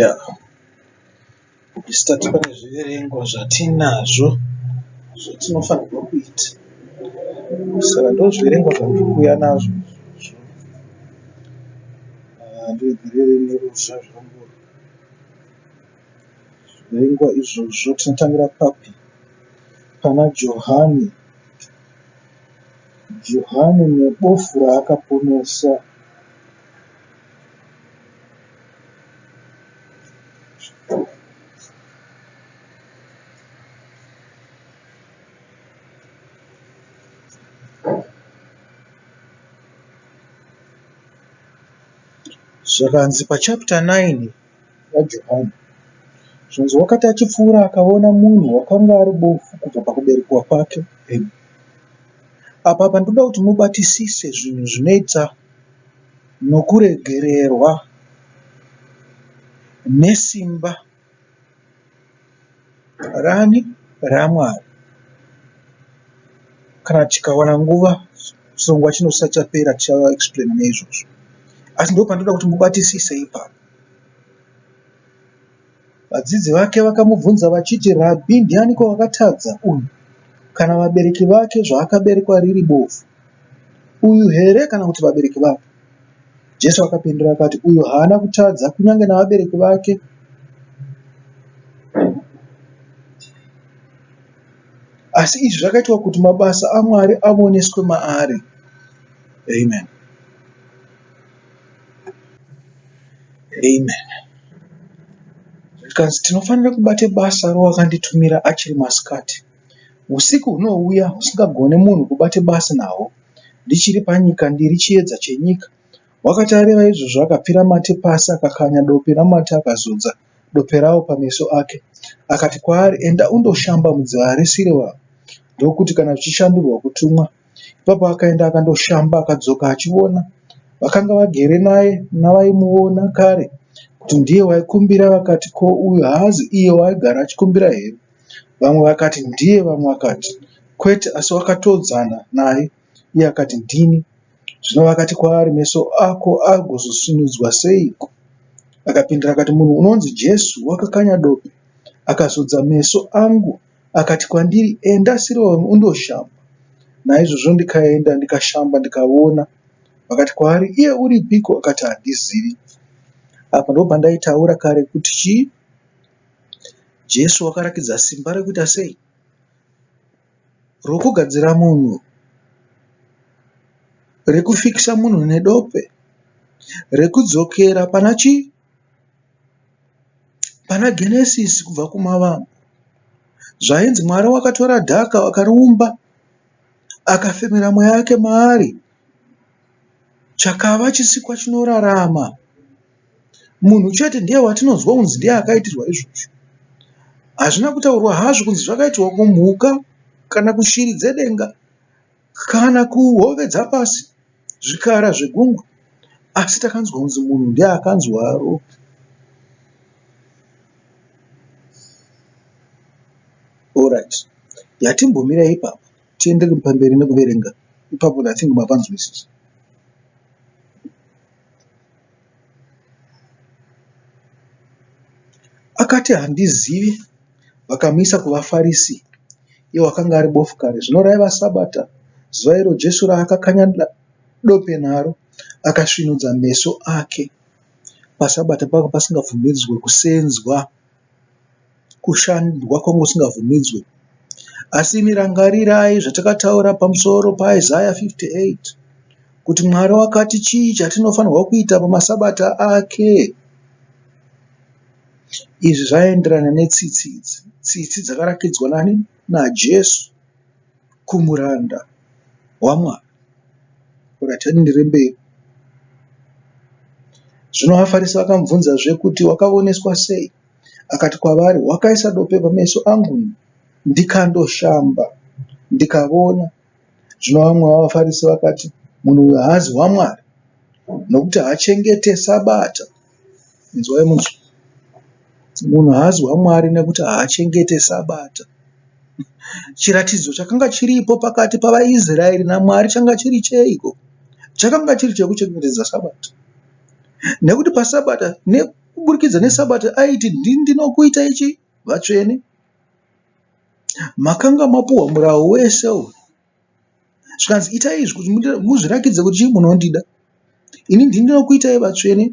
Ya, isu tati pane zviverengwa zvatinazvo zvatinofanirwa kuita. Saka ndozviverengwa zvandiri kuuya nazvo izvozvo. Ah, ndiregererei neruzha zvangu. Zviverengwa izvozvo tinotangira papi? Pana Johani. Johani nebofu raakaponesa. Zvakanzi pachapter 9 yaJohani, zvinonzi wakati achipfuura akaona munhu wakanga ari bofu kubva pakuberekwa kwake. Apa apa ndinoda kuti mubatisise zvinhu zvinoita nokuregererwa nesimba rani? RaMwari. Kana tikawana nguva chirongwa chino chisati chapera tichava explainer neizvozvo. Asi ndopandinoda kuti mubatisise ipapo. Vadzidzi vake vakamubvunza vachiti, Rabhi, ndianiko wakatadza, uyu kana vabereki vake zvaakaberekwa riri bofu? Uyu here kana kuti vabereki vake? Jesu akapindura akati, Uyu haana kutadza kunyange navabereki vake, asi izvi zvakaitwa kuti mabasa aMwari avoneswe maari. Amen. Amen. Zvikanzi tinofanira kubata basa rowakanditumira achiri masikati. Usiku hunouya husingagone munhu kubata basa nahwo. Ndichiri panyika ndiri chiedza chenyika. Wakati areva izvozvo akapfira mate pasi akakanya dope ramate akazodza dope rawo pameso ake. Akati kwaari, Enda undoshamba mudziva reSiroamu, ndokuti kana zvichishandurwa kutumwa. Ipapo akaenda akandoshamba akadzoka achiona. Vakanga vagere naye navaimuona kare kuti ndiye waikumbira vakati, Ko uyu haazi iye waaigara achikumbira here? Vamwe vakati, Ndiye. Vamwe vakati, Kwete, asi wakatodzana naye. Iye akati, Ndini. Zvino vakati kwaari, Meso ako agozosvinudzwa seiko? Akapindura akati, Munhu unonzi Jesu wakakanya dope, akazodza meso angu, akati kwandiri, Enda Siroami undoshamba. Naizvozvo ndikaenda, ndikashamba, ndikavona. Vakati kwaari, Iye uripiko? Akati, Handizivi. Apa ndopandaitaura kare kuti chii? Jesu wakarakidza simba rekuita sei? Rokugadzira munhu, rekufikisa munhu nedope, rekudzokera pana chii? Pana Genesisi kubva kumavambo. Zvainzi Mwari wakatora dhaka akariumba akafemera mweya wake maari. Chakava chisikwa chinorarama. Munhu chete ndiye watinonzwa kunzi ndiye akaitirwa izvozvo. Hazvina kutaurwa hazvo kunzi zvakaitirwa kumhuka kana kushiri dzedenga kana kuhove dzapasi, zvikara zvegungwa. Asi takanzwa kunzi munhu ndiye akanzwaro. Horaiti, yatimbomira ipapo tienderere pamberi nekuverenga ipapo I think mapanzwisisa. Akati, Handizivi. Vakamuisa kuvaFarisi, iye wakanga ari bofu kare. Zvino raiva Sabata, zuva iro Jesu raakakanya dope naro, akasvinudza meso ake. PaSabata panga pasingabvumidzwe kusenzwa. Kushandwa kwanga kusingabvumidzwe. Asi imi rangarirai zvatakataura pamusoro paIsaya 58 kuti Mwari wakati chii chatinofanirwa kuita pamasabata ake. Izvi zvaienderana netsitsi idzi. Tsitsi dzakarakidzwa nani? NaJesu kumuranda waMwari. Ratienderere mberi. Zvino vaFarisi vakamubvunzazve kuti, Wakavoneswa sei? Akati kwavari, Wakaisa dope pameso angu, ndikandoshamba, ndikavona. Zvino vamwe vavaFarisi vakati, Munhu uyu haazi waMwari, nokuti haachengete Sabata. Inzwai munzwe. Munhu haazi waMwari nekuti haachengete Sabata. Chiratidzo chakanga chiripo pakati pavaIsraeri naMwari changa chiri cheiko? Chakanga chiri chekuchengetedza Sabata. Nekuti paSabata. Kuburikidza neSabata aiti ndini ndinokuitai chii? Vatsvene. Makanga mapuhwa murawo wese uyu. Zvikanzi itai izvi kuti muzvirakidze kuti chii munondida. Ini ndini ndinokuitai vatsvene.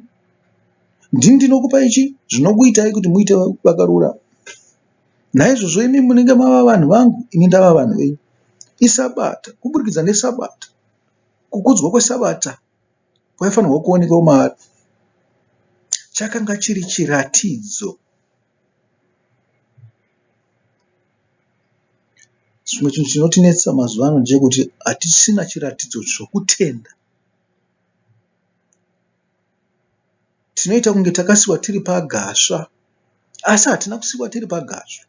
Ndini ndinokupai chii? Zvinokuitai kuti muite vakarurama. Naizvozvo imi munenge mava vanhu vangu, ini ndava vanhu venyu. Isabata, kuburikidza neSabata, kukudzwa kweSabata kwaifanirwa kuonekwa maari. Chakanga chiri chiratidzo. Chimwe chinhu chinotinetsa mazuva ano ndechekuti hatichisina chiratidzo chokutenda. Tinoita kunge takasiwa tiri pagasva asi hatina kusiwa tiri pagasva.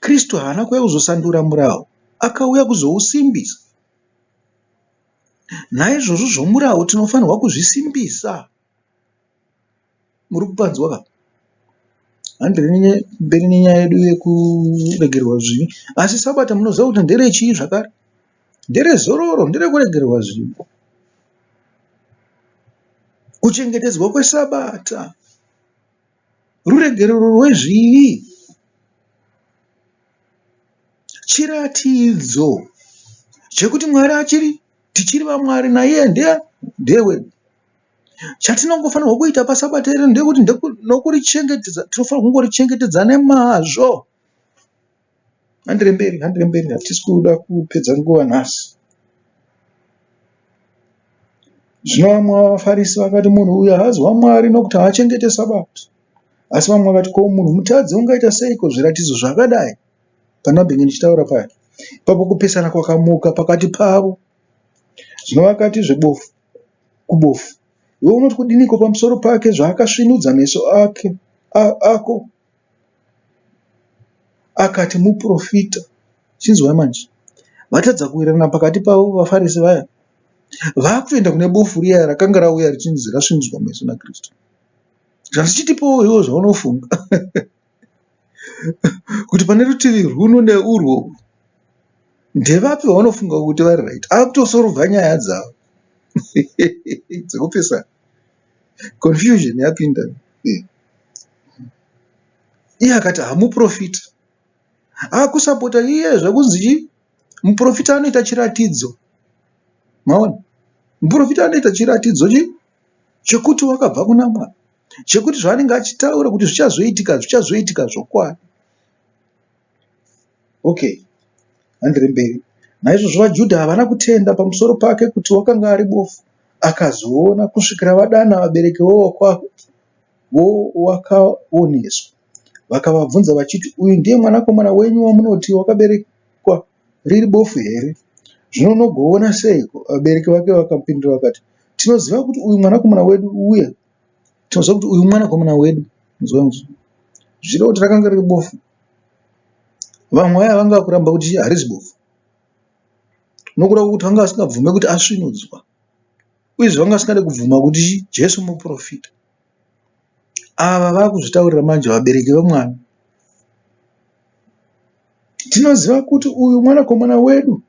Kristu haana kuuya kuzosandura murawo, akauya kuzousimbisa. Naizvozvo zvomurawo tinofanirwa kuzvisimbisa. Muri kupanzwa ka? Handirei mberi nenyaya yedu yekuregererwa zvivi. Asi Sabata munoziva kuti nderechii zvakare? Nderezororo, nderekuregererwa zvivi. Kuchengetedzwa kweSabata, ruregerero rwezvivi, chiratidzo chekuti Mwari achiri, tichiri vaMwari naiye ndewedu. Chatinongofanirwa kuita paSabata iri ndekuti nokurichengetedza, tinofanirwa kungorichengetedza nemazvo. Handire mberi, handire mberi, hatisi kuda kupedza nguva nhasi. Zvino vamwe vavaFarisi vakati, Munhu uyu haazi waMwari nokuti haachengete Sabata. Asi vamwe vakati, Ko munhu mutadzi ungaita seiko zviratidzo zvakadai? Pandambenge ndichitaura paya. Ipapo kupesana kwakamuka pakati pavo. Zvino vakatizve bofu kubofu, Iwe unoti kudiniko pamusoro pake zvaakasvinudza meso ake ako? Akati, Muprofita. Chinzwai manje. Vatadza kuwirirana pakati pavo vaFarisi vaya. Vakutoenda kune bofu riya rakanga rauya richinzi rasvinudzwa meso naKristu. Zvandichitipowo iwe zvaunofunga. Kuti pane rutivi rwuno neurwo ndevapi vaunofunga kuti vari right? Akutosorobha nyaya dzavo dzekupesana. Confusion yapinda. Iye akati hamuprofita. Akusapota iye zvekunzi chii? Muprofita anoita chiratidzo. Maona? Muprofita anoita chiratidzo chii? Chekuti wakabva kuna Mwari. Chekuti zvaanenge achitaura kuti zvichazoitika, zvichazoitika zvokwadi. Okay, handire mberi. Naizvozvo vaJudha havana kutenda pamusoro pake kuti wakanga ari bofu akazoona kusvikira vadana vabereki vowakaoneswa. Vakavabvunza vachiti, Uyu ndiye mwanakomana wenyu wamunoti wakaberekwa riri bofu here? Zvino unogoona seiko? Vabereki vake vakamupindura vakati, Tinoziva kuti uyu mwanakomana wedu uye tinoziva kuti uyu mwanakomana wedu. Zvichireva kuti rakanga riri bofu. Vamwe vaya vanga vakuramba kuti harizi bofu nokuda kwekuti vanga vasingabvume kuti asvinudzwa uyezve vanga vasingade kubvuma kuti Jesu muprofita. Ava vakuzvitaurira manje vabereki vemwana. Tinoziva kuti uyu mwanakomana wedu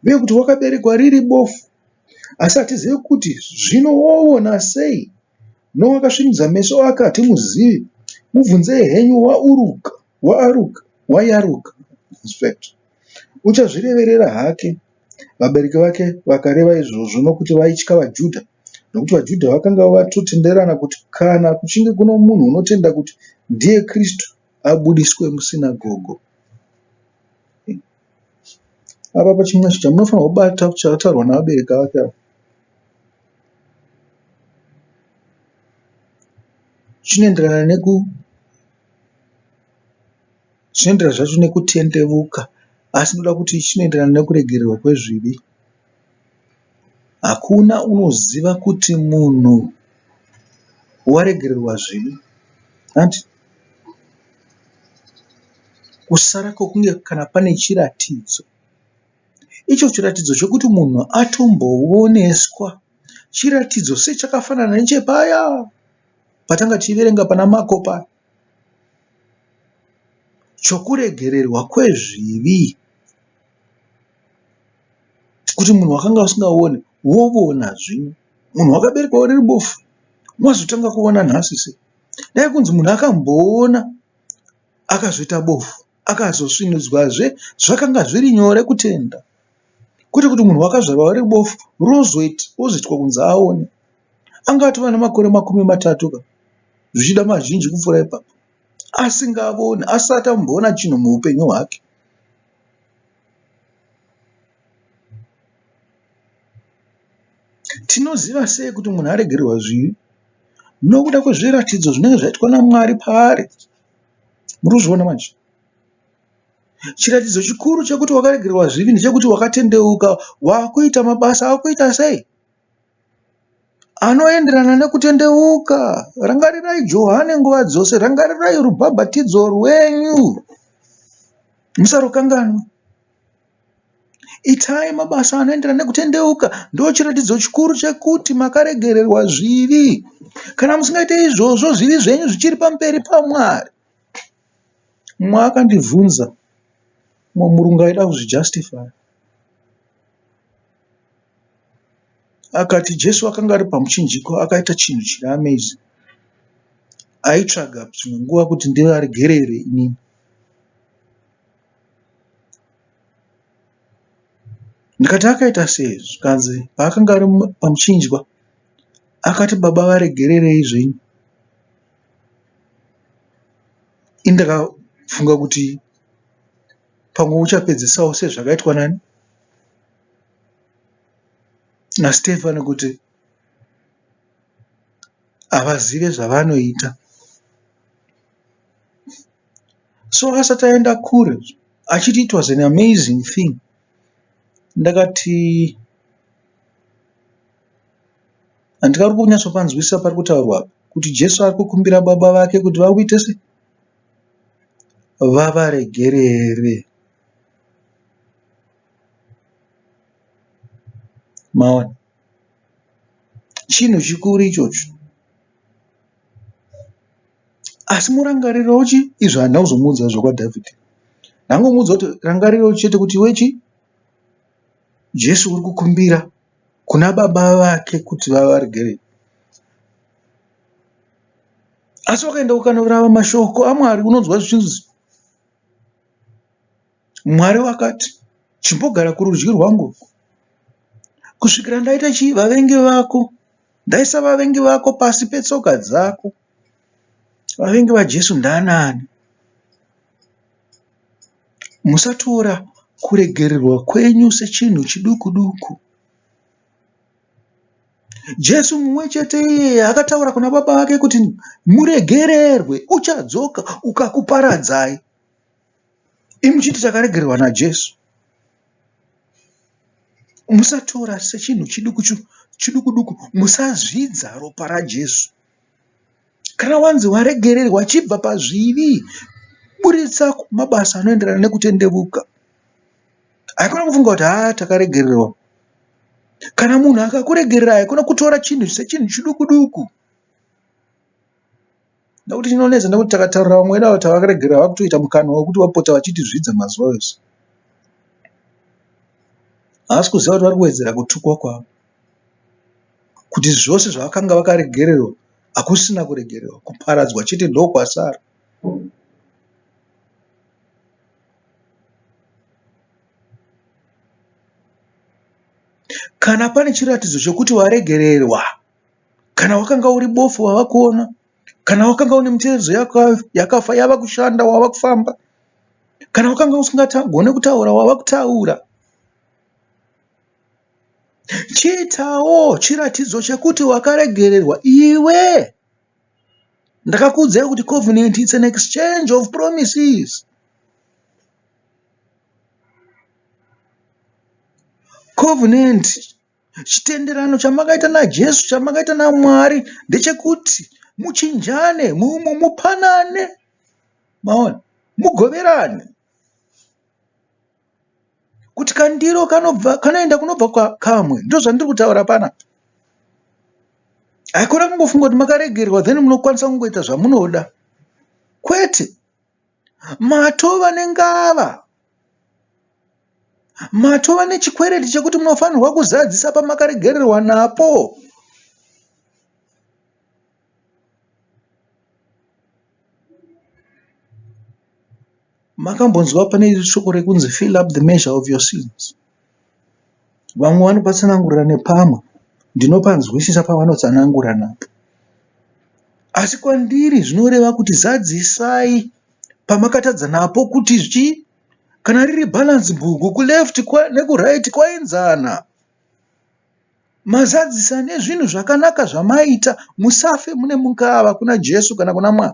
uye kuti wakaberekwa riri bofu asi hatizivi kuti zvino woona sei nowakasvinudza meso ake hatimuzivi. Mubvunzei henyu wauruka waaruka wayaruka inspector uchazvireverera hake. Vabereki vake vakareva izvozvo nokuti vaitya vaJudha, nokuti vaJudha vakanga vatotenderana kuti kana kuchinge kuno munhu unotenda kuti ndiye Kristu abudiswe musinagogo. Apa pachimwe chamunofanirwa kubata chakataurwa navabereki vake ava chinoenderana neku Chinoenderana zvacho nekutendevuka asi ndoda kuti chinoenderana nekuregererwa kwezvivi. Hakuna unoziva kuti munhu waregererwa zvivi hanti? Kusara kwekunge kana pane chiratidzo. Icho chiratidzo chekuti munhu atombooneswa chiratidzo sechakafanana nechepaya patanga tichiverenga pana Mako paya. Chokuregererwa kwezvivi kuti munhu wakanga usingaoni wovona zvino. Munhu wakaberekwa uri bofu Wazotanga kuona nhasi sei? Dai kunzi munhu akamboona akazoita bofu akazosvinudzwazve zvakanga zviri nyore kutenda. Kwete kuti munhu wakazvarwa ari bofu rozoitwa kunzi aone. Anga atova nemakore 30 ka, zvichida mazhinji kupfuura ipapo. Asingavoni, asati amboona chinhu muupenyu hwake. Tinoziva sei kuti munhu aregererwa zvivi? Nokuda kwezviratidzo zvinenge zvaitwa naMwari paari. Muri kuzviona manje? Chiratidzo chikuru chekuti wakaregererwa zvivi ndechekuti wakatendeuka, wakuita mabasa akuita sei? Anoenderana nekutendeuka. Rangarirai Johane nguva dzose, rangarirai rubhabhatidzo rwenyu. Musarukanganwa. Itai mabasa anoenderana nekutendeuka. Ndochiratidzo chikuru chekuti makaregererwa zvivi. Kana musingaite izvozvo, zvivi zvenyu zvichiri pamberi paMwari. Mumwe akandibvunza, mumwe murungu aida kuzvijustify. Akati Jesu akanga ari pamuchinjikwa akaita chinhu chiri amazing. Aitsvaga dzimwe nguva kuti ndivaregerere inini. Ndikati akaita sei? Zvikanzi paakanga ari pamuchinjikwa akati baba varegererei zvenyu. Ini ndakafunga kuti pamwe uchapedzisawo sezvakaitwa nani naStefani kuti havazive zvavanoita. So asati aenda kure achiti it was an amazing thing ndakati handikari kunyatsopanzwisisa pari kutaurwa apa kuti Jesu ari kukumbira baba vake kuti vakuite sei vavaregerere. Maona chinhu chikuru ichocho. Asi murangarirewo chi izvo handina kuzomuudza zvokwaDhavhidhi. Ndangomuudza kuti rangarirawo chete kuti iwe chi Jesu uri kukumbira kuna baba vake kuti vavaregerere. Asi wakaenda ukanorava mashoko aMwari unonzwa zvichinzi Mwari vakati chimbogara kurudyi rwangu kusvikira ndaita chii vavengi vako ndaisa vavengi vako pasi petsoka dzako. Vavengi vaJesu ndaanani? Musatora kuregererwa kwenyu sechinhu chiduku duku. Jesu mumwe chete iyeye akataura kuna baba vake kuti muregererwe uchadzoka ukakuparadzai. Imi muchiti takaregererwa naJesu. Musatora sechinhu chiduku chiduku duku, musazvidza ropa raJesu. Kana wanzi waregererwa chibva pazvivi, buritsa mabasa anoenderana nekutendevuka. Haikona kufunga kuti haa takaregererwa. Kana munhu akakuregerera haikona kutora chinhu sechinhu chiduku duku. Nekuti chinonetsa ndekuti takataurira vamwe vedu ava tavaregerera vakutoita mukana wekuti vapota vachitizvidza mazuva ese. Havasi kuziva kuti vari kuwedzera kutukwa kwavo. Kuti zvose zvavakanga vakaregererwa hakusina kuregererwa, kuparadzwa chete ndokwasara. Kana pane chiratidzo chekuti waregererwa, kana wakanga uri bofu wava kuona, kana wakanga une mitezo yakafa yava kushanda wava kufamba, kana wakanga usingagone kutaura wava kutaura. Chiitawo chiratidzo chekuti wakaregererwa iwe. Ndakakuudzai kuti covenant it's an exchange of promises. Covenant chitenderano chamakaita naJesu chamakaita naMwari ndechekuti muchinjane mupanane maona mugoverane kuti kandiro kanobva kanoenda kunobva kamwe ndozvandiri kutaura panapa haikona kungofunga kuti makaregerwa then munokwanisa kungoita zvamunoda kwete matova nengava matova nechikwereti chekuti munofanirwa kuzadzisa pamakaregererwa napo. Makambonzwa pane shoko rekunzi fill up the measure of your sins? Vamwe vanopatsanangurira nepamwe, ndinopanzwisisa pavanotsanangura napo. Asi kwandiri zvinoreva kuti zadzisai pamakatadza napo kuti chii? Kana riri balance book kuleft nekuright kwaenzana. Mazadzisa nezvinhu zvakanaka zvamaita musafe mune mukava kuna Jesu kana kuna Mwari.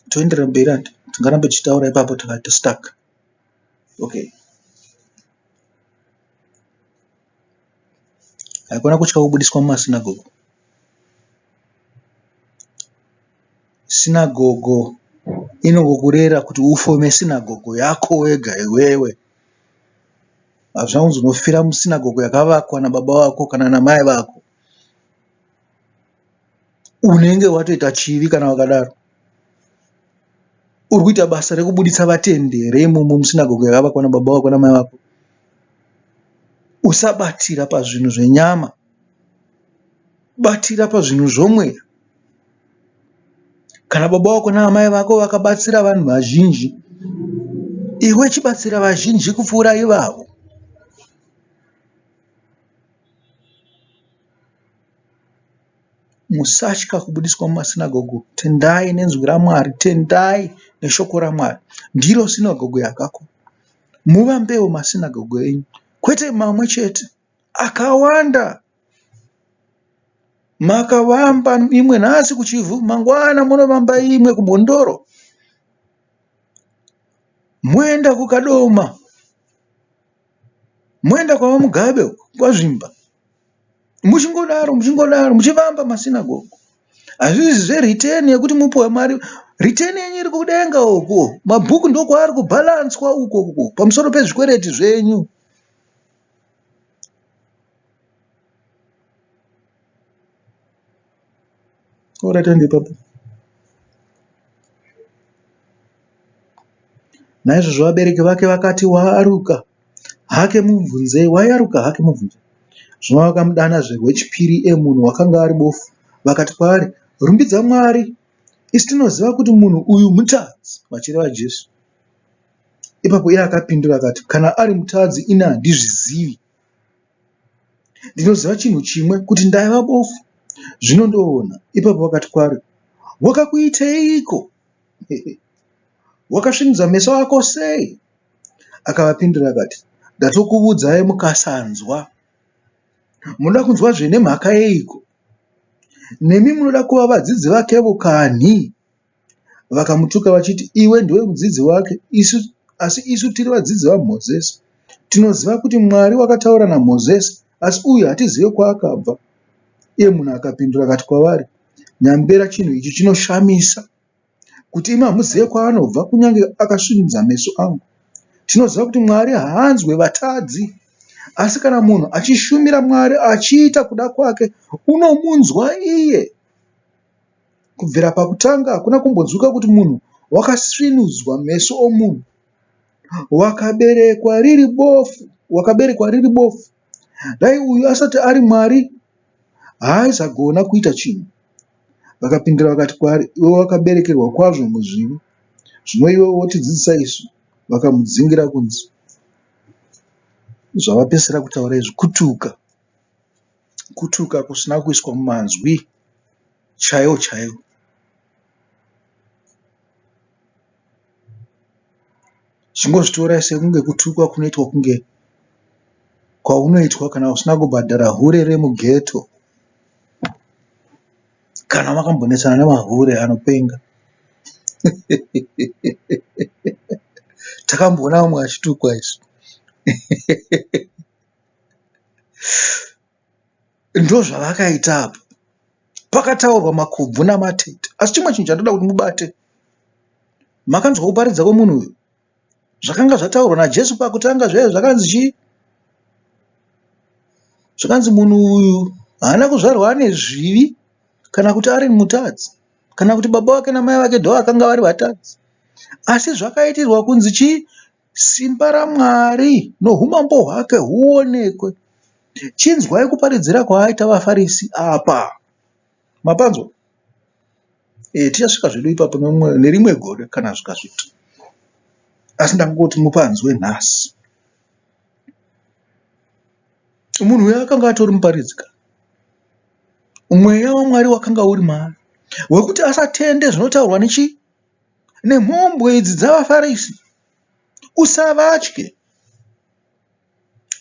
Toenderera mberi hanti tingarambe tichitaura ipapo tikati stuck. Okay. Haikona kutya kubudiswa mumasinagogo. Sinagogo inongokurera kuti ufome sinagogo yako wega iwewe. Hazvina kunzi unofira musinagogo yakavakwa nababa vako kana namai vako. Unenge watoita chivi kana wakadaro. Uri kuita basa rekubuditsa vatendi here imomo musinagogo yakavakwa nababa vako namai vako? Usabatira pazvinhu zvenyama. Batira pazvinhu zvomweya. Kana baba vako naamai vako vakabatsira vanhu vazhinji, iwe chibatsira vazhinji kupfuura ivavo. Musatya kubudiswa mumasinagogo. Tendai nenzwi raMwari. Tendai neshoko raMwari. Ndiro sinagogo yakakura. Muvambewo masinagogo enyu, kwete mamwe chete, akawanda. Makavamba imwe nhasi kuChivhu, mangwana munovamba imwe kuMhondoro, moenda kuKadoma, moenda kwaVaMugabe uko kwaZvimba, muchingodaro muchingodaro muchivamba masinagogo. Hazvisi zvereturn yekuti mupiwe mari, return yenyu iri kudenga uko, mabhuku ndokwaari kubhalanswa uko uko pamusoro pezvikwereti zvenyu. Alright, tende ipapo. Naizvozvo vabereki vake vakati waaruka hake mubvunzei, wayaruka hake mubvunzei. Zvino vakamudanazve rwechipiri iye munhu wakanga ari bofu, vakati kwaari, Rumbidza Mwari, isu tinoziva kuti munhu uyu mutadzi, vachireva Jesu. Ipapo iye akapindura akati, Kana ari mutadzi ini handizvizivi. Ndinoziva chinhu chimwe, kuti ndaiva bofu, zvino ndoona. Ipapo vakati kwaari, Wakakuiteiko? Wakasvinudza meso ako sei? Akavapindura akati, Ndatokuvudzai mukasanzwa. Munoda kunzwazve nemhaka yeiko? Nemi munoda kuva vadzidzi vakevo kanhi? Vakamutuka vachiti, Iwe ndiwe mudzidzi wake, isu, asi isu tiri vadzidzi vaMozisi. Tinoziva kuti Mwari wakataura naMozisi, asi uyu hatizive kwaakabva. Iye munhu akapindura akati kwavari, Nyambera chinhu ichi chinoshamisa, kuti imi hamuzive kwaanobva, kunyange akasvinudza meso angu. Tinoziva kuti Mwari haanzwe vatadzi, asi kana munhu achishumira Mwari achiita kuda kwake, unomunzwa iye. Kubvira pakutanga hakuna kumbonzwika kuti munhu wakasvinudzwa meso omunhu wakaberekwa riri bofu, wakaberekwa riri bofu. Dai uyu asati ari Mwari haaizagona kuita chinhu. Vakapindura vakati kwaari, Iwe wakaberekerwa kwazvo muzvivi, zvino iwe wotidzidzisa isu? Vakamudzingira kunze. Zvavapedzisira kutaura izvi kutuka, kutuka kusina kuiswa mumanzwi chaiwo chaiwo. Chingozvitorai sekunge kutukwa kunoitwa kunge kwaunoitwa kana usina kubhadhara hure remughetto. Kana makambonetsana nemahure anopenga. Takamboona vamwe vachitukwa isu. Ndozvavakaita apa. Pakataurwa makobvu namatete. Asi chimwe chinhu chandoda kuti mubate, makanzwa kuparidza kwemunhu uyu? Zvakanga zvataurwa naJesu pakutanga zviya zvakanzi chii? Zvakanzi munhu uyu haana kuzvarwa ane zvivi kana kuti ari mutadzi kana kuti baba vake namai vake ndovakanga vari vatadzi. Asi zvakaitirwa kunzi chii? Simba raMwari nohumambo hwake huonekwe. Chinzwai kuparidzira kwaaita vaFarisi apa. Mapanzwa? E, tichasvika zvedu ipapo nerimwe gore kana zvikazviita. Asi ndangoti mupanzwe nhasi. Munhu uyu akanga atori muparidzi ka. Mweya waMwari wakanga uri maari wekuti asatende zvinotaurwa nechii? Nemhombwe idzi dzavaFarisi. Usavatye.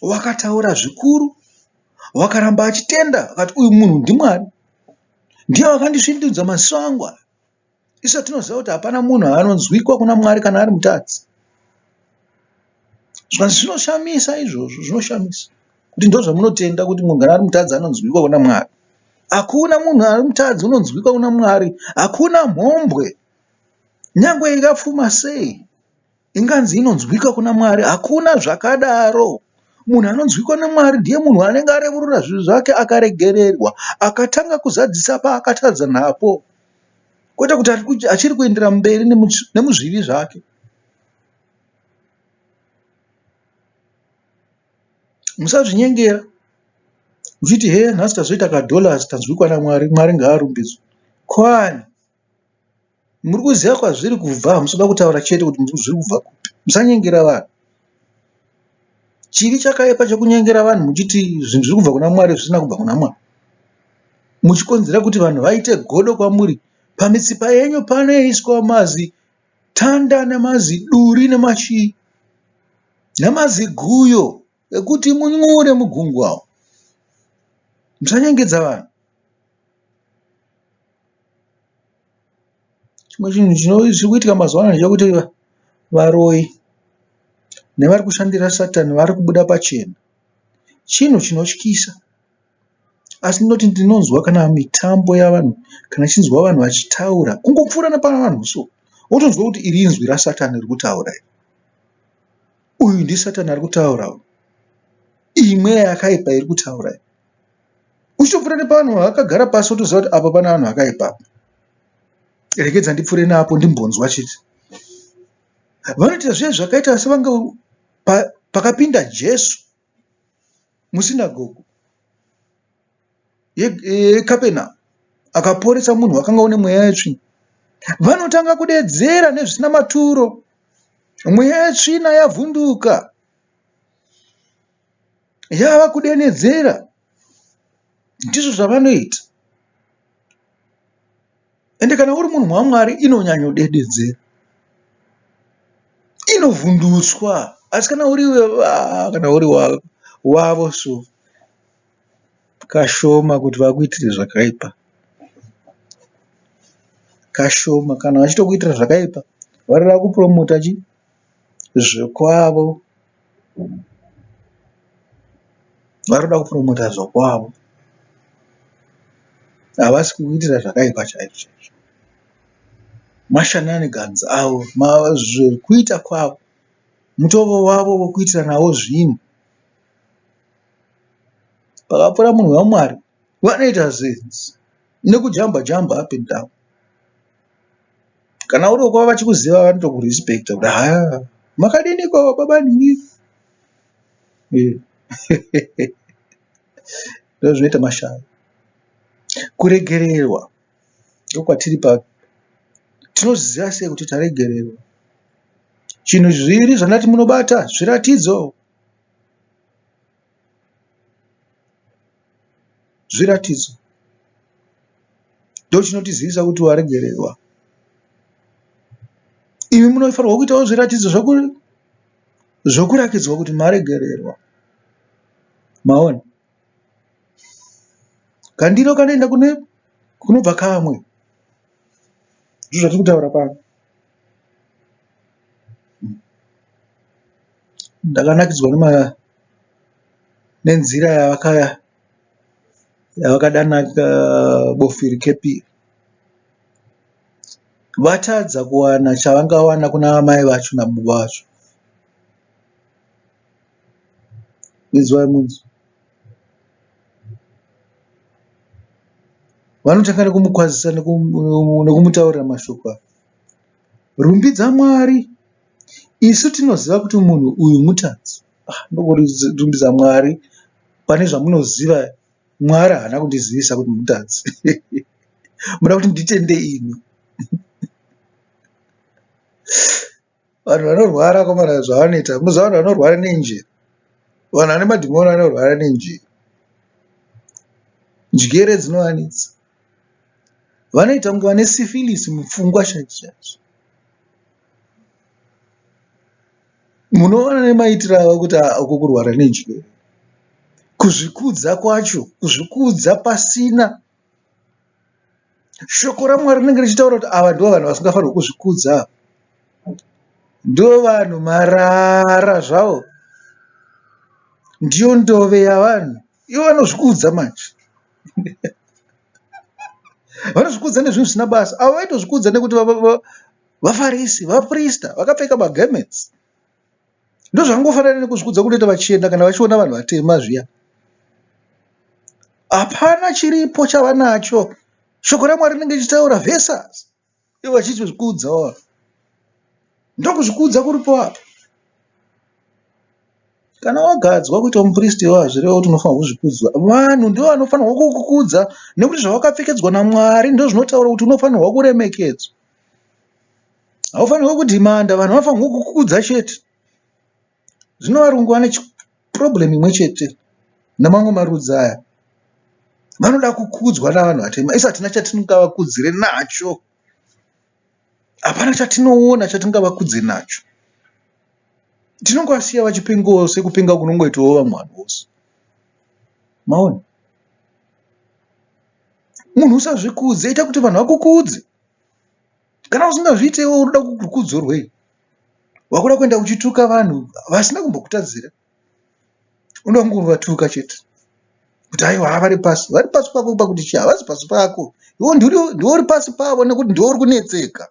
Wakataura zvikuru, wakaramba achitenda akati uyu munhu ndiMwari. Ndiye wakandisvindudza maziso angu aya. Isu tinoziva kuti hapana munhu anonzwikwa kuna Mwari kana ari mutadzi. Zvikanzi zvinoshamisa izvozvo, zvinoshamisa kuti ndozvamunotenda kuti munhu kana ari mutadzi anonzwikwa kuna Mwari. Hakuna munhu ari mutadzi unonzwikwa kuna Mwari. Hakuna mhombwe nyangwe ingapfuma sei inganzi inonzwika kuna Mwari. Hakuna zvakadaro. Munhu anonzwikwa naMwari ndiye munhu anenge arevurura zvinhu zvake akaregererwa, akatanga kuzadzisa paakatadza napo, kwete kuti achiri kuendera mberi nemuzvivi zvake. Musazvinyengera muchiti hee nhasi tazoita kadollars tanzwikwa naMwari, Mwari ngaarumbidzwe. Kwani? Muri kuziva kwazviri kubva hamusi kuda kutaura chete kuti zviri kubva kupi. Musanyengera vanhu. Chivi chakaipa chekunyengera vanhu muchiti zvinhu zviri kubva kuna Mwari zvisina kubva kuna Mwari. Muchikonzera kuti vanhu vaite godo kwamuri. Pamitsipa yenyu panoiswa mazi tanda nemaziduri nemachii nemaziguyo ekuti munyure mugungwa. Musanyengedza vanhu. Chimwe chinhu chiri kuitika mazuva ano ndechekuti varoyi nevari kushandira satani vari kubuda pachena. Chinhu chinotyisa asi ndinoti ndinonzwa kana mitambo yavanhu kana ndichinzwa vanhu vachitaura kungopfuura nepavanhu so wotonzwa kuti iri inzwi rasatani riri kutaura iri. Uyu ndisatani ari kutaura uyu. Iyi mweya yakaipa iri kutaura iyi. Uchitopfuura nepavanhu vakagara pasi wotoziva kuti apa pane vanhu vakaipa apa. Regedza ndipfuure napo ndimbonzwa chete. Vanoita zviya zvakaita sevange pakapinda Jesu musinagogo yeKapenamu akaporesa munhu wakanga une mweya yetsvina. Vanotanga kudedzera nezvisina maturo. Mweya yetsvina yavhunduka. Yava kudenedzera. Ndizvo zvavanoita. Ende kana uri munhu waMwari inonyanyodededzera. Inovhundutswa. Asi kana uri kana uri wavo so kashoma kuti vakuitire zvakaipa. Kashoma kana vachitokuitira zvakaipa varikuda kupuromota chii? Zvekwavo. Varikuda kupuromota zvekwavo. Havasi kukuitira zvakaipa chaizvo chaizvo. Mashananiganzi avo, zvekuita kwavo, mutovo wavo wekuitira nawo zvinhu. Pakapfuura munhu waMwari vanoita zenzi nekujamba jamba up and down. Kana uri wekwa vachikuziva vanotokurespecta kuti haa makadiniko baba nhingi. Ndozvinoita mashavi. Kuregererwa ndokwatiri pa tinoziva sei kuti taregererwa. Chinhu zviviri zvandati munobata zviratidzo. Zviratidzo ndochinotizivisa kuti waregererwa. Imi munofanirwa kuitawo zviratidzo zvokurakidzwa kuti maregererwa. Maona? Kandiro kanoenda kune kunobva kamwe. Ndizvo zvatiri kutaura pano. Ndakanakidzwa nenzira yavakadana bofu iri kepiri. Vatadza kuwana chavangawana kuna amai vacho nababa vacho. Inzwai munzwe. Vanotanga nekumukwazisa nekumutaurira mashoko aya. Rumbidza Mwari. Isu tinoziva kuti munhu uyu mutadzi. Ah, ndokurumbidza Mwari pane zvamunoziva. Mwari haana kundizivisa kuti mutadzi. Muda kuti nditende imi? Vanhu vanorwara akomana zvavanoita. Munoziva vanhu vanorwara nenjere. Vanhu vane madhimoni vanorwara nenjere. Njere dzinovanetsa. Vanoita kunge vane sifilisi mupfungwa chaidzo chaidzo. Munoona nemaitiro avo kuti ah, uku kurwara nenjere. Kuzvikudza kwacho, kuzvikudza pasina Shoko raMwari rinenge richitaura kuti ava ndivo vanhu vasingafanirwi kuzvikudza ava. Ndivo vanhu marara zvavo. Ndiyo ndove yavanhu. Ivo vanozvikudza manje. Vanozvikudza nezvinhu zvisina basa. Avo vaitozvikudza nekuti vaFarisi, vaprista vakapfeka magemenzi. Ndozvakangofanana nekuzvikudza kunoita vachena kana vachiona vanhu vatema zviya. Hapana chiripo chavanacho. Shoko raMwari rinenge richitaura versus ivo vachizvikudza wavo. Ndokuzvikudza kuripo apa. Kana wagadzwa kuita mupristi iwewe hazvirevi kuti unofanirwa kuzvikudzwa. Vanhu ndivo vanofanirwa kukukudza nekuti zvawakapfekedzwa naMwari ndozvinotaura kuti unofanirwa kuremekedzwa. Haufanirwi kudhimanda vanhu vanofanirwa kukukudza chete. Zvino varungu vane problem imwe chete nemamwe marudzi aya. Vanoda kukudzwa navanhu vatema. Isu hatina chatingavakudzire nacho. Hapana chatinoona chatingavakudze nacho. Tinongovasiya vachipengawo sekupenga kunongoitawo vamwe vanhu vose. Maona? Munhu usazvikudze, ita kuti vanhu vakukudze. Kana usingazviite iwe unoda rukudzo rwei? Wakuda kuenda uchituka vanhu vasina kumbokutadzira. Unoda kungovatuka chete kuti aiwa vari pasi. Vari pasi pako pakuti chii? Havasi pasi pako. Iwe ndiwe uri pasi pavo nekuti ndiwe uri kunetseka.